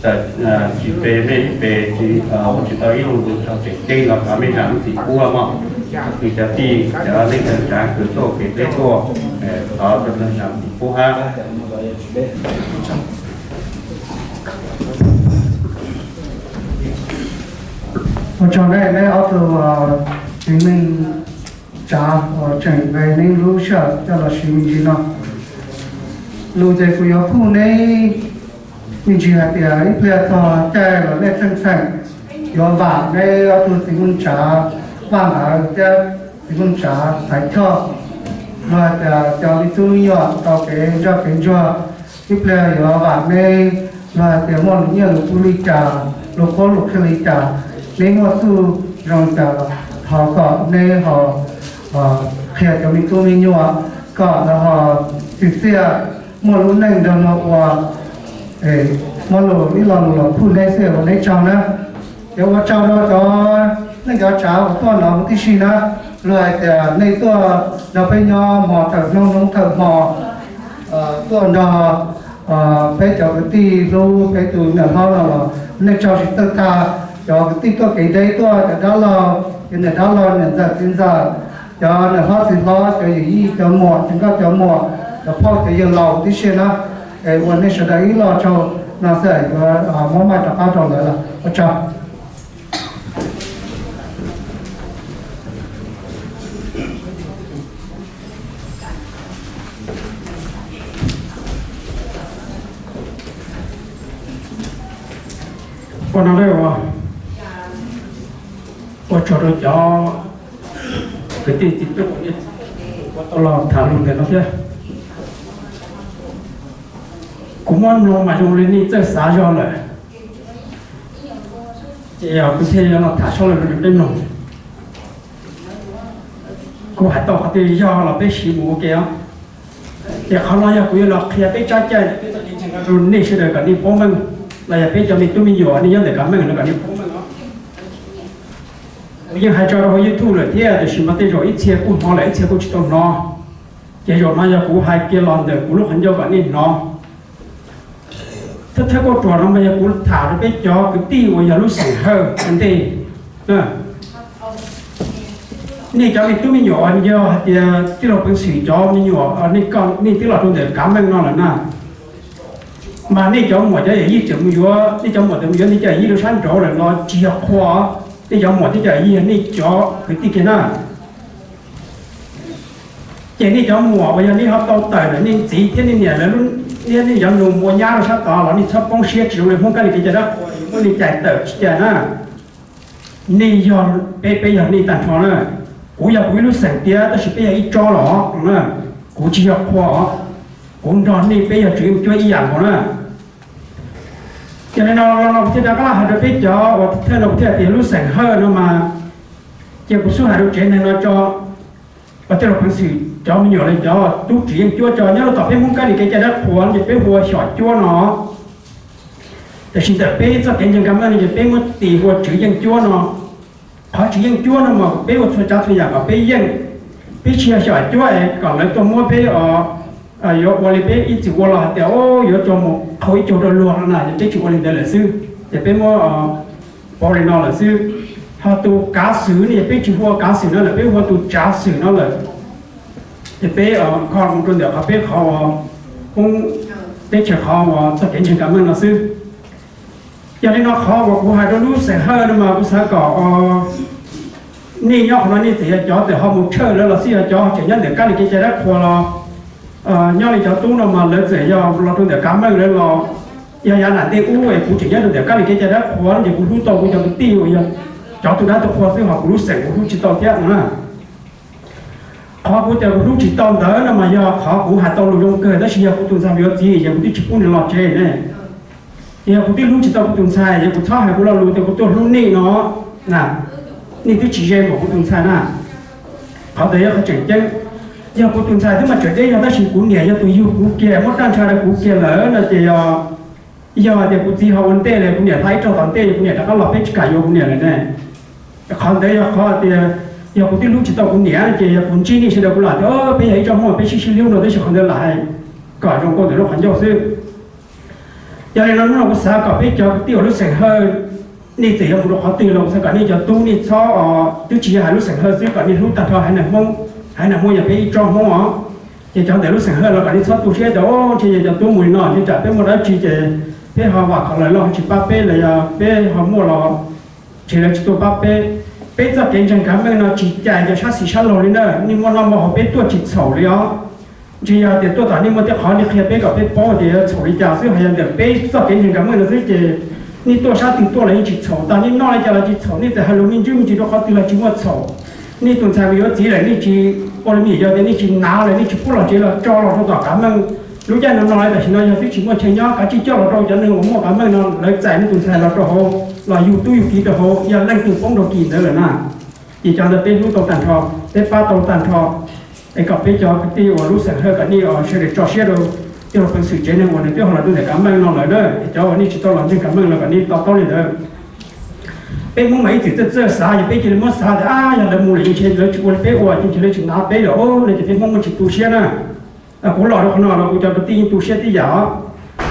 txawm tsis pe mej ib pe, ua tsis tau ib lu lug nraug tseem ceeb los thov mej zam lub txim pub mog. Kwv cov tij cov neej tsa kws tuaj kev dleb tuaj, thov zam txim pub hab. Ua tsaug nej, nej ob tug txiv neej tsav uas tseem nqe neb lub sij hawm coj los siv me ntsis no. Lus ces kuv yuav qhuj neb me ntsis hais tias ib pliag txog caij los nej txheej txheem yuav vam neb ob tug txiv neej tsav Vaj Ntawd thiab txiv neej tsav Xaiv Choj, los hais tias cov me tub me nyuam tau kev ntsoj kev ntsuag, ib pliag yuav vam neb, los hais tias muaj lus nyiaj lus kub li cas, lus qhuab lus qhia li cas, neb muaj txuj zoo li cas los thov kom neb ho qhia cov me tub me nyuam kom lawv ho txim txiaj muaj lub neej nrog luag ua. Muab lus ib lo lus los qhuj neb xwb ua neb tsaug na. Ces ua tsaug rau cov neej cov tsav uas tuaj no huv tib si na, luag hais tias nej tuaj nrog peb nyob hmo thawm hnub hnub thawm hmo, tuaj nrog peb cov kwv tij hlub peb tus niam hlob no los nej tsaug tsis txawj tag. Cov kwv tij tuaj kev deb tuaj, cov dab laug, cov niam dab laug niam ntxawm txiv ntxawm, cov niam hlob txiv hlob, cov yawm yij cov muam, cov nkauj cov muam, cov phauj cov yawg laus tib si na, es ua nej sawv daws ib lo tsaug no xwb yuav muab maij rov qab rau lawv lawm. Ua tsaug. Ua no, ua tsaug rau cov kwv tij txiv tub uas tau los tham lus ntawm no thiab. Kuv muab mloog mas zoo li nej txawj xav zog lawm. Ces kuv thiaj yuav los tham sab laj rau peb mloog. Kuv hais tau qhov twg yog los peb siv mus ua ke os. Ces qhov no yog kuv yuav los qhia peb tsab cai, peb txoj kev ntseeg rau nej sawv daws kom nej paub meej, los yog peb cov me tub me nyuam nej nyob ntawm kav meej no kom nej paub meej os. Kuv yeej hais tso rau hauv YouTube lawm thiab, tiam sis mas tej zaum ib txhia kuj hnov lawm ib txhia kuj tsis tau hnov. Ces zaum no yog kuv hais kiag los ntawm kuv lub qhov ncauj kom nej hnov. Thawj thawj kauj ruam no mas yog kuv tham rau peb cov kwv tij uas yog lub xeem Hawj ua ntej. Nej cov me tub me nyuam uas yog hais tias tij laug Peev Xwm cov me nyuam, nej twb los rau ntawm kav meej no lawm na, mas nej cov muam cov yawm yij tseem mus yuav, nej cov muam tseem mus yuav nej cov yawm yij rau sab nraud lawm no tsis yog qhua. Nej cov muam thiab cov yawm yij yog nej cov kwv tij kiag na. Ces nej cov muam uas yog nej ho tau tawm ntawm nej txiv thiab nej niam lawv, nej cov nus mus ua nyab rau sab tod los nej txhob poob siab, tsis zoo li Hmoob kab li kev cai dab qhuas muab nej cais tawm tsis cais na. Nej yog, peb peb yog nej tag nrho na. Kuv yog kuv ib lub xeem tiag tab sis peb yog ib tsob los na. Kuv tsis yog qhua os. Kuv nrog nej peb yog tswv yeej cuab ib yam nkaus na. Ces li no los no kuv thiaj rov qab hais rau peb cov uas thawj no kuv thiaj tias lub xeem Hawj no mas, ces kuv xub hais rau tsev neeg no tso, uas tij laug Peev Xwm cov me nyuam los cov tub tswv yeej cuab tso, nyob rau tom peb Hmoob kab li kev cai dab qhuas ces peb hu ua xyom cuab no. Tiam sis ntawm peb txoj kev ntseeg kav meej no ces peb muab tis hu ua tswv yeej cuab no. Qhov tswv yeej cuab no mas peb ua txhua tsav txhua yam kom peb yeej, peb tsis yog xyom cuab es kom lawv tuaj muab peb, yuav ua li peb ib txwm ua los hais tias yuav tso mus qhau ib caug rau luag no na, ces peb tsis ua li ntawd lawm xwb. Ces peb muab pauv li no lawm xwb. Ho tus kav xwm ne, peb tsis hu ua kav xwm no lawm, peb hu ua tus tsav xwm no lawm. Ces peb kho mus rau ntawm qhov peb qhov uas Hmoob teb chaws qhov uas txoj kev ntseeg kav meej no xwb. Yog li no qhov uas kuv hais rau lub xeem Hawj no mas kuv xav kom nej nyob qhov no nej txawm yog cov txawm ho mus tshawj lawv los xij, yog cov tseem nyob ntawm kab li kev cai dab qhuas los, nyob li cov tub no mas lawv txawm yog los rau ntawm kav meej lawv los, yog yav nram ntej ub es kuv tseem nyob rau ntawm kab li kev cai dab qhuas ces kuv hlub tau kuv cov kwv tij uas yog cov tus dab tus qhua xwb, ho kuv lub xeem kuv hlub tsis tau thiab no na. Qhov kuv tias kuv hlub tsis tau ntawd no mas yog qhov kuv hais tau lus zoo kawg tab sis yog kuv tus ntxhais yuav txiv ces kuv twb tsis pub nws los tsev ne. Yog kuv twb hlub tsis tau kuv tus ntxhais ces kuv txhob hais kuv lo lus tias kuv tuaj hlub nej no na. Nej twb tsis ze npaum kuv tus ntxhais na. Qhov ntawd yog qhov tseem ceeb. Yog kuv tus ntxhais twb mas tseem deb zog tab sis kuv niam yog tus yug kuv kiag muab raj ntsha rau kuv kiag lawm no ces yog, yog tias kuv txiv ho ua ntej lawm, kuv niam hla ib zaug tom ntej kuv niam rov qab los peb tsis kam yuav kuv niam lawm ne. Qhov ntawd yog qhov tias yog kuv twb hlub tsis tau kuv niam ces yog kuv ntsib nej sawv daws kuv lam tias peb yog ib tsoom Hmoob peb sib sib hlub no tab sis qhov ntawd lam hais kom zoo nkauj ntawm lub qhov ncauj xwb. Yog li no hnub no kuv xav kom peb cov kwv tij uas lub xeem Hawj, nej txawm yuav mus rau qhov twg los kuv xav kom nej cov tub nej txhob, twb tsis yog hais lub xeem Hawj xwb, kom nej hlub tag nrho haiv neeg Hmoob. Haiv neeg Hmoob yog peb ib tsoom Hmoob os. Ces cov ntawm lub xeem Hawj los kom nej txhob tu siab tias o ntshe yog cov tub mus li no ntshe tsam peb muaj dab tsi ces peb ho vam khom lawv los ho tsis pab peb los yog peb ho muaj los ntshe lawv tsis tuaj pab peb. Peb txoj kev ntseeg kav meej no tsis cais cov sab xis sab laug li na. Nej muaj noj muaj haus peb tuaj tsis txhaum li os. Ntshe yog tias tuaj tom nej muaj tej qhov nej qhia peb kom peb paub tias yuav txhaum li cas xwb, ho yog ntawm peb txoj kev ntseeg kav meej no xwb ces nej tuaj sab twg tuaj los yeej tsis txhaum, tag nej noj li cas los tsis txhaum, nej txawm hais lus me ntsis me ntsis rau qhov twg los tsis muaj txhaum. Nej tus ntxhais mus yuav txiv lawm nej tsis ua li me nyuam yaus tias nej tsis hnav lawm, nej tsis pub los tsev los tso los rau tom kav meej. Lub caij no no tam sim no yog twb tsis muaj chaw nyob, kav tsij coj los rau cov neeg uas muaj kav meej no lawv txais nej tus ntxhais los rau hauv los yug tub yug kiv rau hauv, yog leej twg poob rau kis ntawd lawm na. Ces cov ntawd peb hlub tau tag nrho, peb pab tau tag nrho. Es kom peb cov kwv tij uas lub xeem Hawj kom nej sawv daws tso siab rau tij laug Peev Xwm tsev neeg uas nws twb ho los rau ntawm kav meej no lawm na, es cov uas nej tsis tau los ntseeg kav meej los kom nej to taub li ntawd. Peb Hmoob mas ib txwm txawj txawj xav, yog peb cia li muab xav tias a yog lawv mus lawm ces ntshe lawv tsis ua li peb ua, ces ntshe lawv tsis hnav peb lawm no ces peb Hmoob muaj tsis tu siab na. Kuv los rau qhov no los kuv cov kwv tij yeej tu siab tib yam os.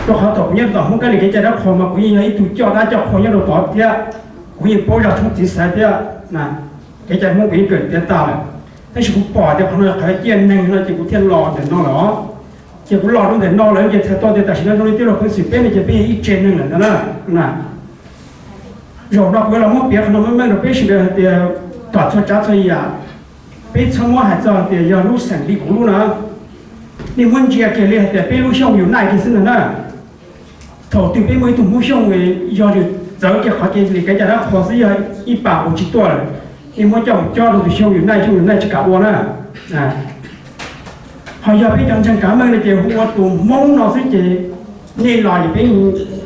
Rau qhov thaum kuv nyob rau tom Hmoob kab li kev cai dab qhuas mas kuv yeej yog ib tug coj dab coj qhua nyob rau tod thiab, kuv yeej paub zaj tshoob txiv xaiv thiab. Kev cai Hmoob kuv yeej kawm tiav tas lawm, tab sis kuv pom tias qhov no qhov ciaj neeg no ces kuv thiaj los ntawm no lawm os. Ces kuv los rau ntawm no lawm ces txhais tau tias tam sim no zoo li tij laug Peev Xwm peb no ces peb yog ib tsev neeg lawm ntag na. Zaum no kuv los muab piav qhov no meej meej rau peb sawv daws hais tias kom txhua tsav txhua yam peb txhob muab hais txog hais tias yog lub xeem li kuv lub na. Nej muab ntsia kiag li hais tias peb lub Xyooj Unite kiag xwb ntag na. Thaum twg peb muaj ib tug Hmoob Xyooj yog nws txawv kiag qhov kev li kev cai dab qhuas xwb yog ib pas kuv tsis tuaj lawm. Nej muab coj mus cob rau tus Xyooj Unite, Xyooj Unite tsis kam ua na. Ho yog peb cov ntseeg kav meej no ces hu ua tus Hmoob no xwb ces nej los ces peb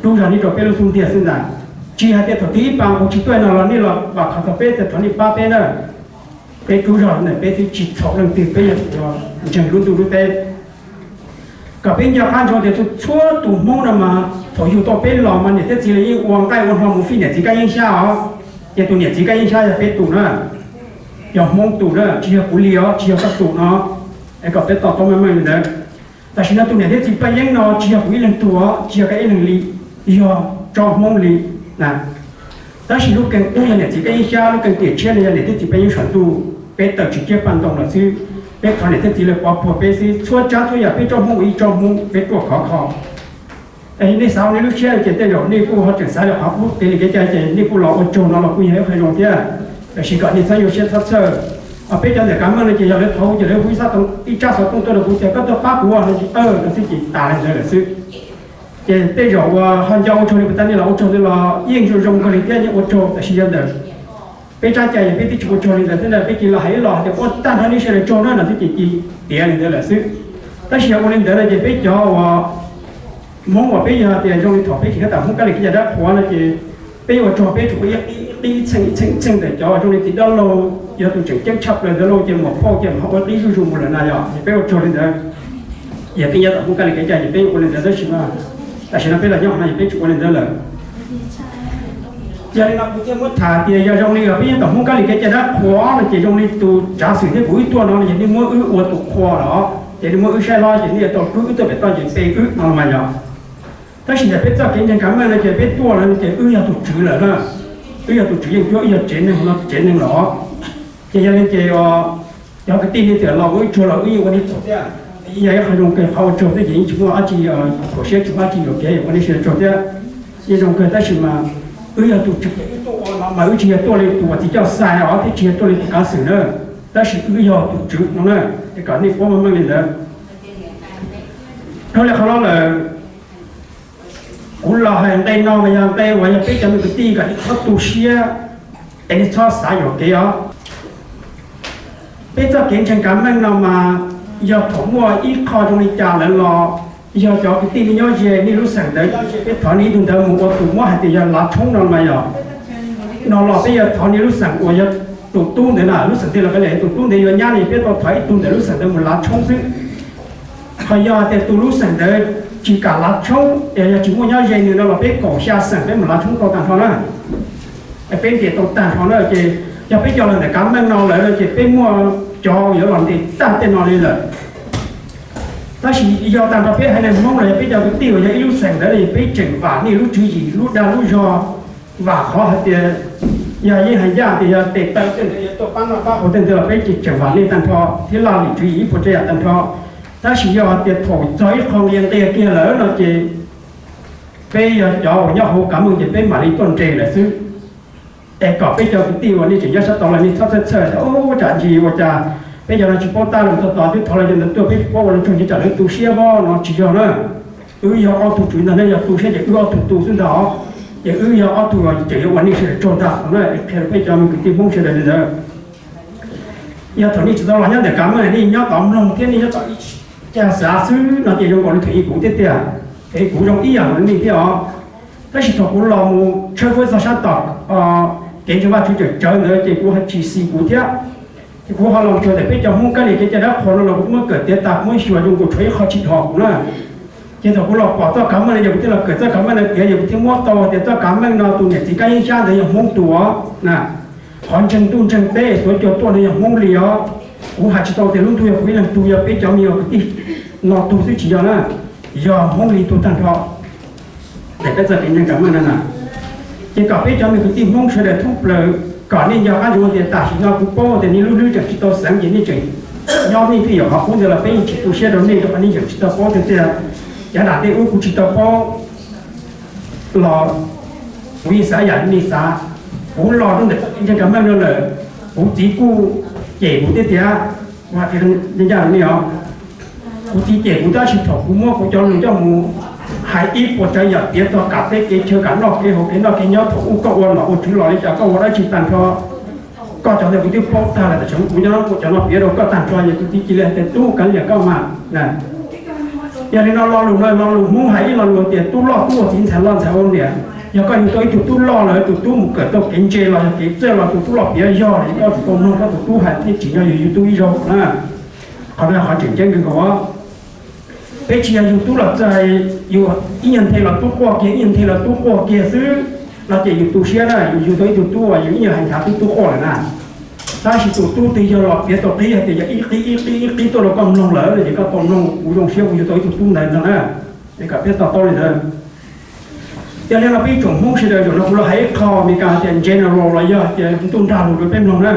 rub zog nej rau peb lub xub ntiag xwb ntag. Tsis hais tias thaum twg ib pas kuv tsis tuaj no los nej los vam khom txog peb tias thov nej pab peb na. Peb rub zog ntawm peb twb tsis txhaum leej twg, peb yog tus ntseeg lub ntuj lub teb. Kom peb nco qab ntsoov tias txhua tus Hmoob no mas thaum yug tau peb los mas niam thiab txiv los yeej ua nqaij ua hlo mus fij niam txiv Kab Yeeb Xyab os. Ces tus niam txiv Kab Yeeb Xyab yog peb tus na, yog Hmoob tus na, tsis yog kuv li os, tsis yog koj tus no. Es kom peb to taub meej meej li ntawd. Tam sim no tus niam thiab txiv Paj Yeeb no tsis yog kuv ib leeg tug os, tsis yog koj ib leeg li, yog tsob Hmoob li na. Tab sis lub keeb qub yog niam txiv Kab Yeeb Xyab, lub keeb tiam tshiab no yog niam thiab txiv Paj Yeeb saum ntuj, peb tawm tsis ciaj paj ntoo lawm xwb. Peb thov niam thiab txiv lawv pov puag peb xwb, txhua tsav txhua yam peb tsob Hmoob ua ib tsob Hmoob, peb ruaj khov kho. Es nej xav ua nej lub siab ces tej zaum nej kuj ho tseem xav li qhov qub kev li kev cai ces nej kuj los ua tsaug no los kuj yog ib qho zoo thiab. Tab sis kom nej txhob nyuaj siab txhob txhawj. Peb cov ntawm Kav Meej no ces yog lawv thov ces lawv hu ib xab tooj, ib tsab xov tooj tuaj rau kuv tias koj tuaj pab kuv no ces, no xwb ces tas li ntawd lawm xwb. Ces tej zaum uas ho nco ua tsaug li puas tas nej los ua tsaug ntawd los yeej zoo zoo kawg li thiab, yeej ua tsaug. Tab sis yog ntawm peb tsab cai yog peb twb tsis ua tsaug li ntawd thiab na, peb cia li los hais ib los tias ua tag nrho nej sawv daws tsaug na no xwb ces cia li tiav li ntawd lawm xwb. Tab sis yog ua li ntawd no ces peb cov uas Hmoob uas peb yog tias zoo li thaum peb tseem nyob tom Hmoob kab li kev cai dab qhuav no ces peb ua tsaug peb tsuas ua ib qib ib txheej ib txheej ib txheej ntawm cov uas zoo li txiv dab laug yog tus tseem ceeb tshaj plaws ntawd lauj ces muam phauj ces ho ua qib zuj zus mus lawm na yog ces peb ua tsaug li ntawd. Yog peb nyob tom Hmoob kab li kev cai ces peb ua li ntawd tab sis mas tam sim no peb los nyob qhov no ces peb tsis ua li ntawd lawm. Yog li no kuv thiaj muab tham tias yog zoo li peb nyob tom Hmoob kab li kev cai dab qhuas no ces zoo li tus tsav xwm thiab kuv wb tuaj no yog nej muab wb ua tus qhua los ces nej muab wb saib hlob ces nej yuav tau rub wb tuaj pem toj ces pe wb no los mas yog. Tab sis ntawm peb txoj kev ntseeg Kav Meej no ces peb tuaj lawm ces wb yog tus tswv lawm na. Wb yog tus tswv yeej cuab, wb yog tsev neeg no tsev neeg los. Ces yog li ces cov kwv tij nej tias los ua ib tsuag los wb yeej ua nej tsaug thiab. Yog ib qho zoo kawg, qhov ua tsaug thiab ces yeej tsis muaj dab tsi, txhua siab tsis muaj dab tsi yuam kev, ua nej sawv daws tsaug thiab. Yeej zoo kawg tab sis mas wb yog tus tswv ces wb tuaj ua no mas wb tsis yog tuaj li tus uas txiv coj xais os thiab tsis yog tuaj li tus kav xwm na, tab sis wb yog tus tswv no na, es kom nej paub meej meej li ntawd. Dhau li qhov no lawm, kuv los hais nqe no mas yog nqe uas yog peb cov me kwv tij kom nej txhob tu siab, es nej txhob xav yuam kev os. Peb txoj kev ntseeg Kav Meej no mas yog thaum muaj ib qho zoo li cas lawm los yog cov kwv tij nej nyob ze nej lub xeem ntawd, peb thov nej ib tug ntawd mus ua tus muab hais tias yog lav tshoob no mas yog no los peb yog thov nej lub xeem uas yog tus tub ntawd na, lub xeem twg los peb li tus tub ntawd yuav nyab ne peb tau thov ib tug ntawm lub xeem ntawd mus lav tshoob xwb. Qhov yog tias tus lub xeem ntawd tsis kam lav tshoob es yog tsis muaj nyob ze nws no los peb kaum xya xeem peb mus lav tshoob tau tag nrho na. Peb ntiam tau tag nrho na ces yog peb cov los ntawm Kav Meej no lawm no ces peb muaj cov yuav los ntes tag tej no li lawm. Tab sis yog tag nrho peb haiv neeg Hmoob los yog peb cov kwv tij uas yog ib lub xeem ntawd no es peb tseem vam nej lub tswv yim lub dag lub zog, vam qhov hais tias yog yeej hais ncaj tias yog tes taw tej ntawd yog tuaj pab noj pab haus tej ntawd los peb ces tseem vam nej tag nrho thiab laj lim tswv yim ib puas tsav yam tag nrho. Tab sis yog tias thaum txog ib qho nqia nqia kiag lawm no ces peb yog cov uas nyob hauv Kav Meej ces peb mam li tuaj nres lawm xwb. Es kom peb cov kwv tij uas nej tseem nyob sab tod los nej txhob txhawj txhawj tias ua tsam ntsis ua cas peb cov no tsis paub tab lus txog tod twb thov los cov ntawd tuaj peb tsis paub ua li tsuag ntsis tsam lawv tu siab voj no tsis yog na. Wb yog ob tug tswv ntag ne, yog tu siab ces wb ob tug tu xwb ntag os. Ces wb yog ob tug tseem yuav ua nej sawv daws tsaug ntag no na, qhia rau peb cov me kwv tij Hmoob sawv daws li ntawd. Yog thaum nej tsis tau los nyob ntawm Kav Meej nej nyob tod mloog thiab nej nyob tod ib cag xav xwb no ces zoo nkaus li thaum ub kuv thiab tiag, es kuv zoo ib yam li nej thiab os. Tab sis thaum kuv los mus tshawb fawb txog sab tom kev ntseeg Vajtswv tawm tsawv ntawd ces kuv ho tsis xis kuv thiab. Ces kuv ho los tsuas ntawm peb cov Hmoob kab li kev cai dab qhuas no los kuv muab kawm tiav tas kuv muab xyuas zoo nkaus tshuav ib qho tsis dhos kuv na. Ces thaum kuv los pom txoj Kav Meej no ces kuv thiaj los kawm txoj Kav Meej no tiav, yog kuv thiaj muab tau tias txoj Kav Meej no tus niam txiv kab yeeb xyab ntawd yog Hmoob tus os na. Qhov ntseeg ntuj ntseeg teb xuav cua tuaj ntawd yog Hmoob li os. Kuv hais tsis tau tias lub ntuj yog kuv ib leeg tug, yog peb cov me nyuam kwv tij no tug xwb tsis yog na, yog Hmoob li tug tag nrho. Ces peb txoj kev ntseeg Kav Meej no na, ces kom peb cov me kwv tij Hmoob sawv daws thoob plaws kom nej nco qab ntsoov tias tam sim no kuv paub tias nej lub hlwb tseem tsis tau xeev ces nej tseem nyob nej twj ywm qhov qub ntawd los peb yeej tsis tu siab rau nej rau qhov nej tseem tsis tau paub tiag tiag. Yav nram tej ub kuv tsis tau paub los kuv yeej xav yam nej xav. Kuv los rau ntawm txoj kev ntseeg Kav Meej no lawm, kuv txiv kuj cem kuv thiab tiag, kuv hais tias ncaj rau nej os. Kuv txiv cem kuv tab sis thaum kuv muab kuv cov lus coj mus hais ib puas tsav yam piav txog kam teb kev chaw, kam noj kev haus, kev noj kev nyob, thaum ub koj ua nom ua tswv los li cas, koj ua dab tsi tag nrho, koj cov ntawd kuv twb paub tag lawm. Tam sim kuv nyob kuv cov no piav rau koj tag nrho, yog kuv txiv cia li hais tias tub kav liam koj mas. Yog li no lo lus no lo lus Hmoob hais ib lo lus tias tub loj tub ua txiv, ntxhais loj ntxhais ua niam. Yog koj yug tau ib tug tub loj lawm, tus tub mus kawm tau kev ntse los yog kev txawj los tus tub loj piav yog li koj tsis tau mloog koj tus tub hais thiaj tsis yog yug yug tub ib zaug na. Qhov no qhov tseem ceeb kawg nkaus. Peb tsis yog yug tub los txawm yus ib nyuag nthe los tub quaj kiag, ib nyuag nthe los tub quaj kiag xwb no ces yus tu siab na, yus yug tau ib tug tub uas yus ib nyuag hais nchav twb tub quaj lawm na. Tab sis tus tub twg yog los piav tau qib hais tias yog ib qib ib qib ib qib tuaj rau koj mloog lawm no ces koj tau mloog, kuv zoo siab kuv yug tau ib tug tub ntawd no na. Es kom peb to taub li ntawd. Yog li no peb ib tsoom Hmoob sawv daws, zaum no kuv los hais ib qho Meskas hais tias general los yog tias ntuj nrag lus rau peb mloog na.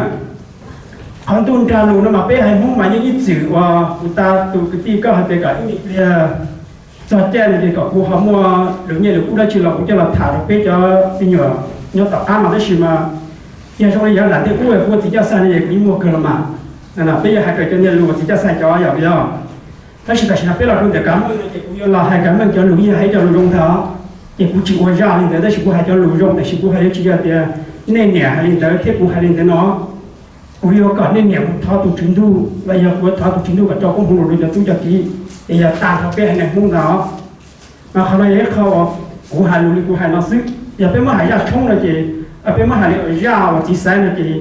Qhov ntuj nrag lus no mas peb haiv Hmoob mas yeej ib txwm uas kuv tas tus kwv tij koj hais tias kom ib pliag txog caij no ces kom kuv ho muaj lus nyiaj lus kub dab tsi los kuv coj los tham rau peb cov me nyuam nyob tom qab no tab sis mas yog zoo li yav nram tej ub kuv ua txiv coj xais no ces kuv yeej muaj kawg los mas. Peb yuav hais raws cov niag lus uas txiv coj xais cov yom yog. Tab sis tam sim no peb los rau ntawm kav meej no ces kuv yuav los hais kav meej cov lus, yeej hais cov lus zoo ntag. Ces kuv tsis ua zaj li ntawd tab sis kuv hais cov lus zoo, tab sis kuv hais yuav tsis yog tias nej niam hais li ntawd thiab kuv hais li ntawd no. Kuv yuav kom nej niam mus thov tus Tswv Ntuj los yog kuv yuav thov tus Tswv Ntuj kom tso koob hmoov rau cov tub cov kiv es yog tag nrho peb haiv neeg Hmoob ntag. Mas qhov no yog ib qho uas kuv hais lus li kuv hais no xwb. Yog peb muab hais zaj tshoob no ces, peb muab hais li zaj uas txiv xaiv no ces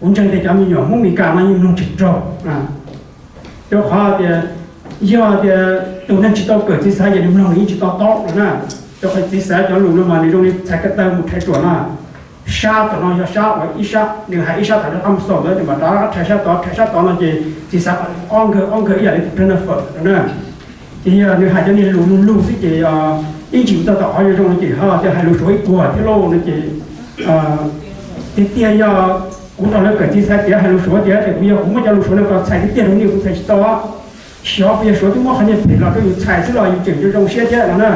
kuv ntseeg tias cov me nyuam Hmoob Meskas no yeej mloog tsis raug. Rau qhov tias yog tias tus neeg tsis tau kawm txiv xaiv ces nws mloog nws yeej tsis to taub no na. Rau qhov txiv xaiv cov lus no mas nws zoo li txhais ko taw mus rhais ruam na. Sab tom no yog sab uas ib sab, nws hais ib sab tom no qab mus xaus ntawd nws mam rov rhais sab tod, rhais sab tod no ces txiv xaiv kom ob nkawg ob nkawg ib yam li tus plab na fawm no na. Ces yog nws hais cov niag lus lug lug xwb ces ib ntsis tau tom qhov zoo zoo no ces ho tias hais lus suav ib puag thiab lauj no ces tiag tiag yog kuv nrog lawv kawm txiv xaiv tiav hais lus suav tiav ces kuv yog kuv muab cov lus suav no kom txhais tiag tiag rau nej kuv txhais tsis tau. Xyov puas yog suav twb muab qhov niag phem los rau yus txhais xwb los yus tseem zoo siab thiab no na.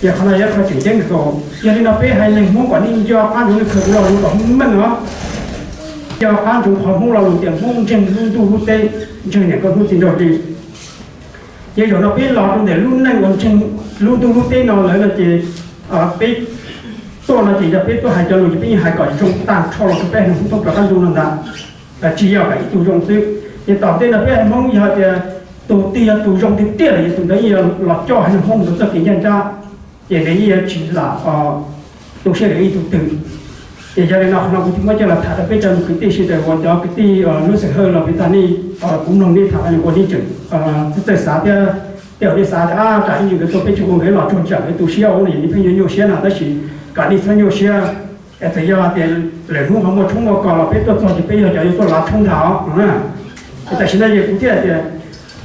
Ces qhov no yog qhov tseem ceeb kawg. Yog li no peb haiv neeg Hmoob kom nej nco qab ntsoov li khaws kuv lo lus kom meej os. Nco qab ntsoov qhov Hmoob lo lus tias Hmoob ntseeg lub ntuj lub teb, ntseeg niam nkauj hnub txiv nraug li. Ces zaum no peb los rau ntawm lub neej uas ntseeg lub ntuj lub teb no lawm no ces peb tuaj no ces yog peb tuaj hais cov lus ces peb yeej hais kom zoo tag nrho los rau peb haiv neeg Hmoob thoob plaws qab ntuj no ntag. Tsis yog kom ib tug zoo xwb. Ces tom ntej no peb haiv Hmoob yog tias tus twg yog tus zoo tiag tiag lawm ces tus ntawd yeej yuav los coj haiv neeg Hmoob mus rau txoj kev ncaj ncees, ces nws yeej yuav tsis lam tu siab rau ib tug twg. Ces yog li no qhov no kuv thiaj muab coj los tham rau peb cov kwv tij sawv daws uas cov kwv tij lub xeem Hawj los peb tas nej, kuv mloog nej tham los ua nej tseem txawj txawj xav thiab. Tej zaum nej xav tias tsam ib ntsis nkawd tuaj peb tsis ua nkawd los tsuag tsam nkawd tu siab ua no ces nej pheej nyuaj nyuaj siab no tab sis kom nej txhob nyuaj siab. Es txawm yog tias lwm hnub ho muaj tshoob muaj kos los peb tuaj txog ces peb yog cov yuav tuaj lav tshoob ntag os no na. Es tam sim no ces kuv thiaj tias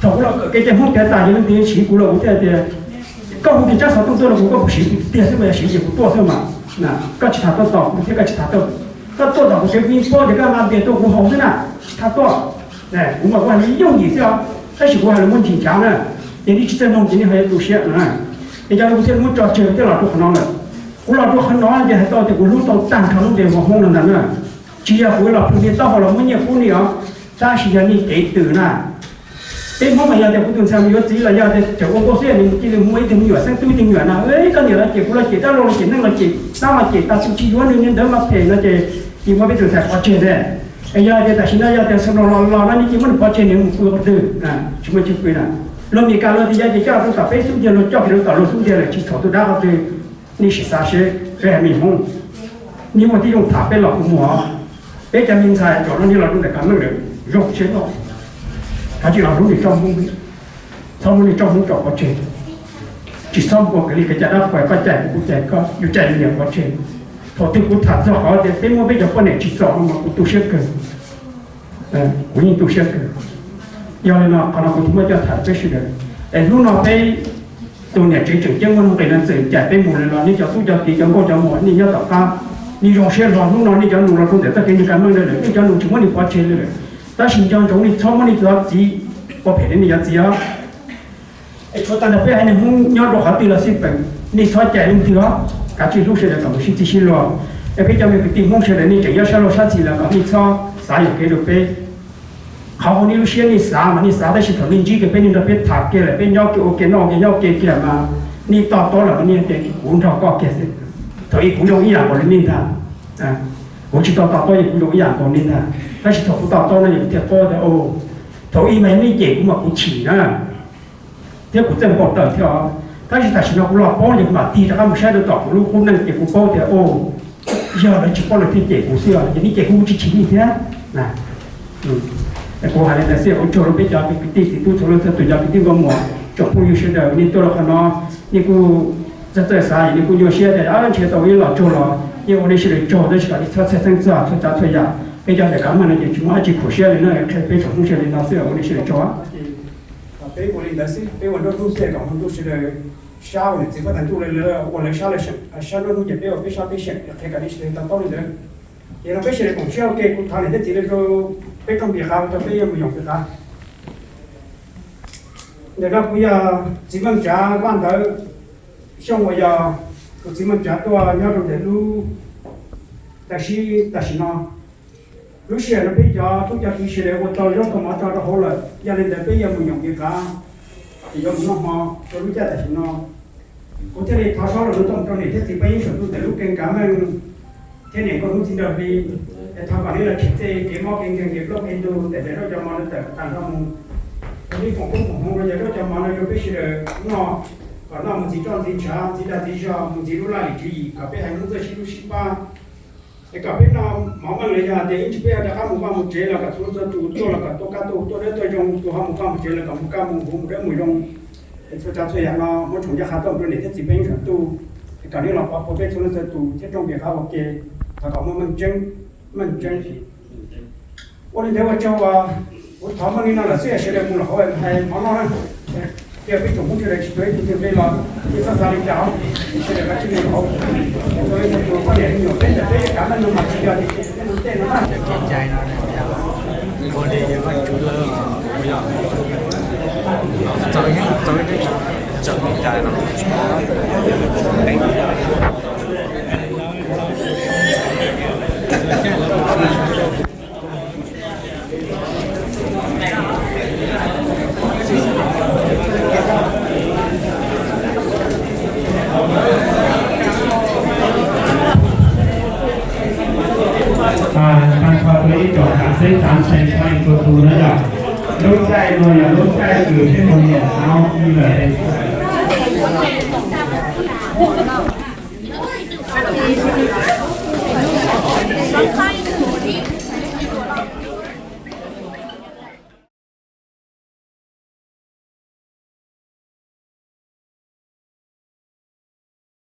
thaum kuv los kawm kev cai Hmoob tiav tas ces leej twg siv kuv los kuv thiaj tias koj hu kiag tsab xov tooj tuaj rau kuv, koj puas siv tiag xwb mas, yog siv ces kuv tuaj xwb mas. Koj tsis tham tuaj tom kuv thiab koj tsis tham tuaj, koj tuaj tom kuv tsev kuv yeej paub tias koj nqa npias tuaj kuv haus xwb na, tsis tham tuaj. Kuv mas kuv hais lus yooj yim xwb os, tab sis kuv hais lus muaj ntsis nchav na, ces nej tsis txawj mloog ces nej ho yuav tu siab no na. Ces cov no kuv thiaj muab tso tseg thiaj los rau qhov no lawm. Kuv los rau qhov no ces hais tau tias kuv hlub tau tag nrho lub ntiaj teb Hmoob no ntag na. Tsis yog kuv los plhws niag taub hau los muab nyiaj pub nej os, tab sis yog nej kev twm na. Peb Hmoob mas yog tias kuv tus ntxhais mus yuav txiv los yog tias tseem ua nkauj xwb nws cia li muaj ib tug me nyuam xeeb tub ib tug me nyuam na, koj niam los cem kuv los cem, dab laug los cem, neej los cem, dab los cem, tas tus tsis yuav nws, nws ntawd mas phem no ces cia muab peb tus ntxhais pov tseg ne. Es yog tias tam sim no yog tias xeem laus los los no nej cia muab nws pov tseg, nws mus pw qhov twg, tsis muaj chaw pw na. Luag Meskas luag tias yog ces coj rau tom peb xub ntiag, luag coj kiag rau tom luag xub ntiag lawm tsis txhaum tus dab qhov twg. Nej sim xav seb peb haiv neeg Hmoob, nej muaj tib zoo tham peb los kuv mus os. Peb cov me ntxhais zaum no nej los rau ntawm kav meej lawm zoo siab loj, kav tsij los hlub niam tsob Hmoob, txhob muab niam tsob Hmoob tso pov tseg. Tsis txhob ua kev li kev cai dab qhuas, koj cais kuv, kuv cais koj, yus cais yus niam pov tseg. Thaum twg kuv tham txog qhov tias peb muab peb cov poj niam tsim txom no mas kuv tu siab kawg. Kuv yeej tu siab kawg. Yog li no qhov no kuv thiaj muab coj tham peb sawv daws. Es hnub no peb tus niam tsev tseem ceeb muaj nuj nqis no txawm cais peb mus lawm los nej cov tub cov kiv cov nkauj cov muam nej nyob tom qab, nej zoo siab hlo. Hnub no nej cov lus los rau ntawm txoj kev ntseeg kav meej no lawm, nej cov lus tsis muab nej pov tseg li lawm. Tab sis nco ntsoov nej txhob muab nej cov txiv ua phem rau nej cov txiv os. Es tshuav tag nrho peb haiv neeg Hmoob nyob rau qhov twg los xij peem, nej txhob cais leej twg os, kav tsij hlub sawv daws kom mus sib txig sib luag. Es peb cov me kwv tij Hmoob sawv daws nej tseem nyob sab laug sab xis los kom nej txhob xav yuam kev rau peb. Qhov uas nej lub siab nej xav mas nej xav, tab sis thaum nej ntsib kiag peb, nej nrog peb tham kiag lawm, peb nyob kiag ua ke noj kiag nyob ua ke kiag mas nej to taub lawm mas nej tias kuv nrog koj kiag xwb. Thaum ub kuv zoo ib yam nkaus li nej ntag. Kuv tsis tau to taub es kuv zoo ib yam nkaus nej ntag, tab sis thaum kuv to taub no es kuv thiaj paub tias thaum ub mas yog nej cem kuv mas kuv chim na, thiab kuv txawj npau taws thiab os. Tab sis tam sim no kuv los paub ces kuv mam tig rov qab mus saib rau tom kuv lub qub neej ces kuv paub tias, o, yog lawv tsis paub lawv thiaj cem kuv xwb os, ces nej cem kuv tsis chim nej thiab. Kuv hais li ntawd xwb, ua tsaug rau peb cov kwv tij txiv tub txhua leej txhua tus, cov kwv tij nkauj muam tsoom phooj ywg sawv daws, nej tuaj los qhov no, nej kuj txawj txawj xav, nej kuj nyuaj siab tias ntshe tau ib los tsaug los yeej ua nej sawv daws tsaug, tab sis kom nej txhob txhawj xeeb txog txhua tsav txhua yam. Peb cov ntawm kav meej no ces tsis muaj dab tsi khuam siab li na, qhia peb tsoom Hmoob sawv daws li no xwb, ua nej sawv daws tsaug. Peb ua li ntawd xwb, peb ua nrauj ntuj xwb kom nrauj ntuj sawv daws sab ua niam txiv huab tais ntuj li lawv ua lawv sab, sab nrauj ntuj ces peb ua peb sab peb seem, qhia kom nej sawv daws to taub li ntawd. Ces no peb sawv daws koom siab ua ke, kuv thov niam thiab txiv lawv rau peb rooj npias qav rau peb yuav mus yoom npias qav. Ntawm no kuv yog txiv Meej Tsav Vaj Ntawv Xyooj uas yog tus txiv Meej Tsav tuaj nyob rau ntawm lub, tam sim, tam sim no, lub sij hawm no peb cov tub cov kiv sawv daws ua tau zaub tau mov tso rau hauv lawm, yog li ntawd peb yuav mus yoom npias qav, ces yuav mus noj hmo rau lub caij tam sim no. Kuv thiaj li thov suav los rau niam thiab txiv paj yeeb saum ntuj ntawm lub keeb kav meej thiab niam nkauj hnub txiv nraug hli, es thov kom nej los tsim txej kev mob kev nkeeg kev plaub kev ntug ntawm daim zaub cov mov no tawm tag nrho mus. Kom nej foom koob foom hmoov rau cov zaub cov mov no rau peb sawv daws noj, kom noj mus ntxiv roj ntxiv ntshav, ntxiv dag ntxiv zog, mus ntxiv lub laj lim tswv yim, kom peb haiv neeg txawj sib hlub sib pab. Es kom peb noj mov meej los yog hais tias ib ntsis peb yuav rov qab mus vaj mus tsev los kom txhua leej txhua tus tuaj los kom tuaj kaj tuaj tuaj dawb tuaj zoo, tus ho mus vaj mus tsev los kom mus kaj mus huv mus dawb mus zoo. Es txhua tsav txhua yam no muab tsoom ncaj qha tuaj rau niam thiab txiv peb yeej saum ntuj, es kom nej los pov phuam peb txhua leej txhua tus thiab rooj npias qav ua ke, thov kom muaj meej tseeb, meej tseeb. Ua li ntawd ua tsaug uas kuv thov meej li no lawm xwb, sawv daws mus los hauv hais mov noj na. Cia peb tsoom Hmoob sawv daws tsis tuav ib tug twg npe los, nej txhob xav li cas, sawv daws kav tsij mus los hauv. Txhua leej txhua tus poj niam me nyuam peb ntawm peb kav meej no mas tsis yog tias peb mus tej no na. Tag nrho rau ib tsoom xeeb xeem txhua leej txhua tus na yom. Lub caij no yog lub caij kws peb mus nyiam tau i lawm.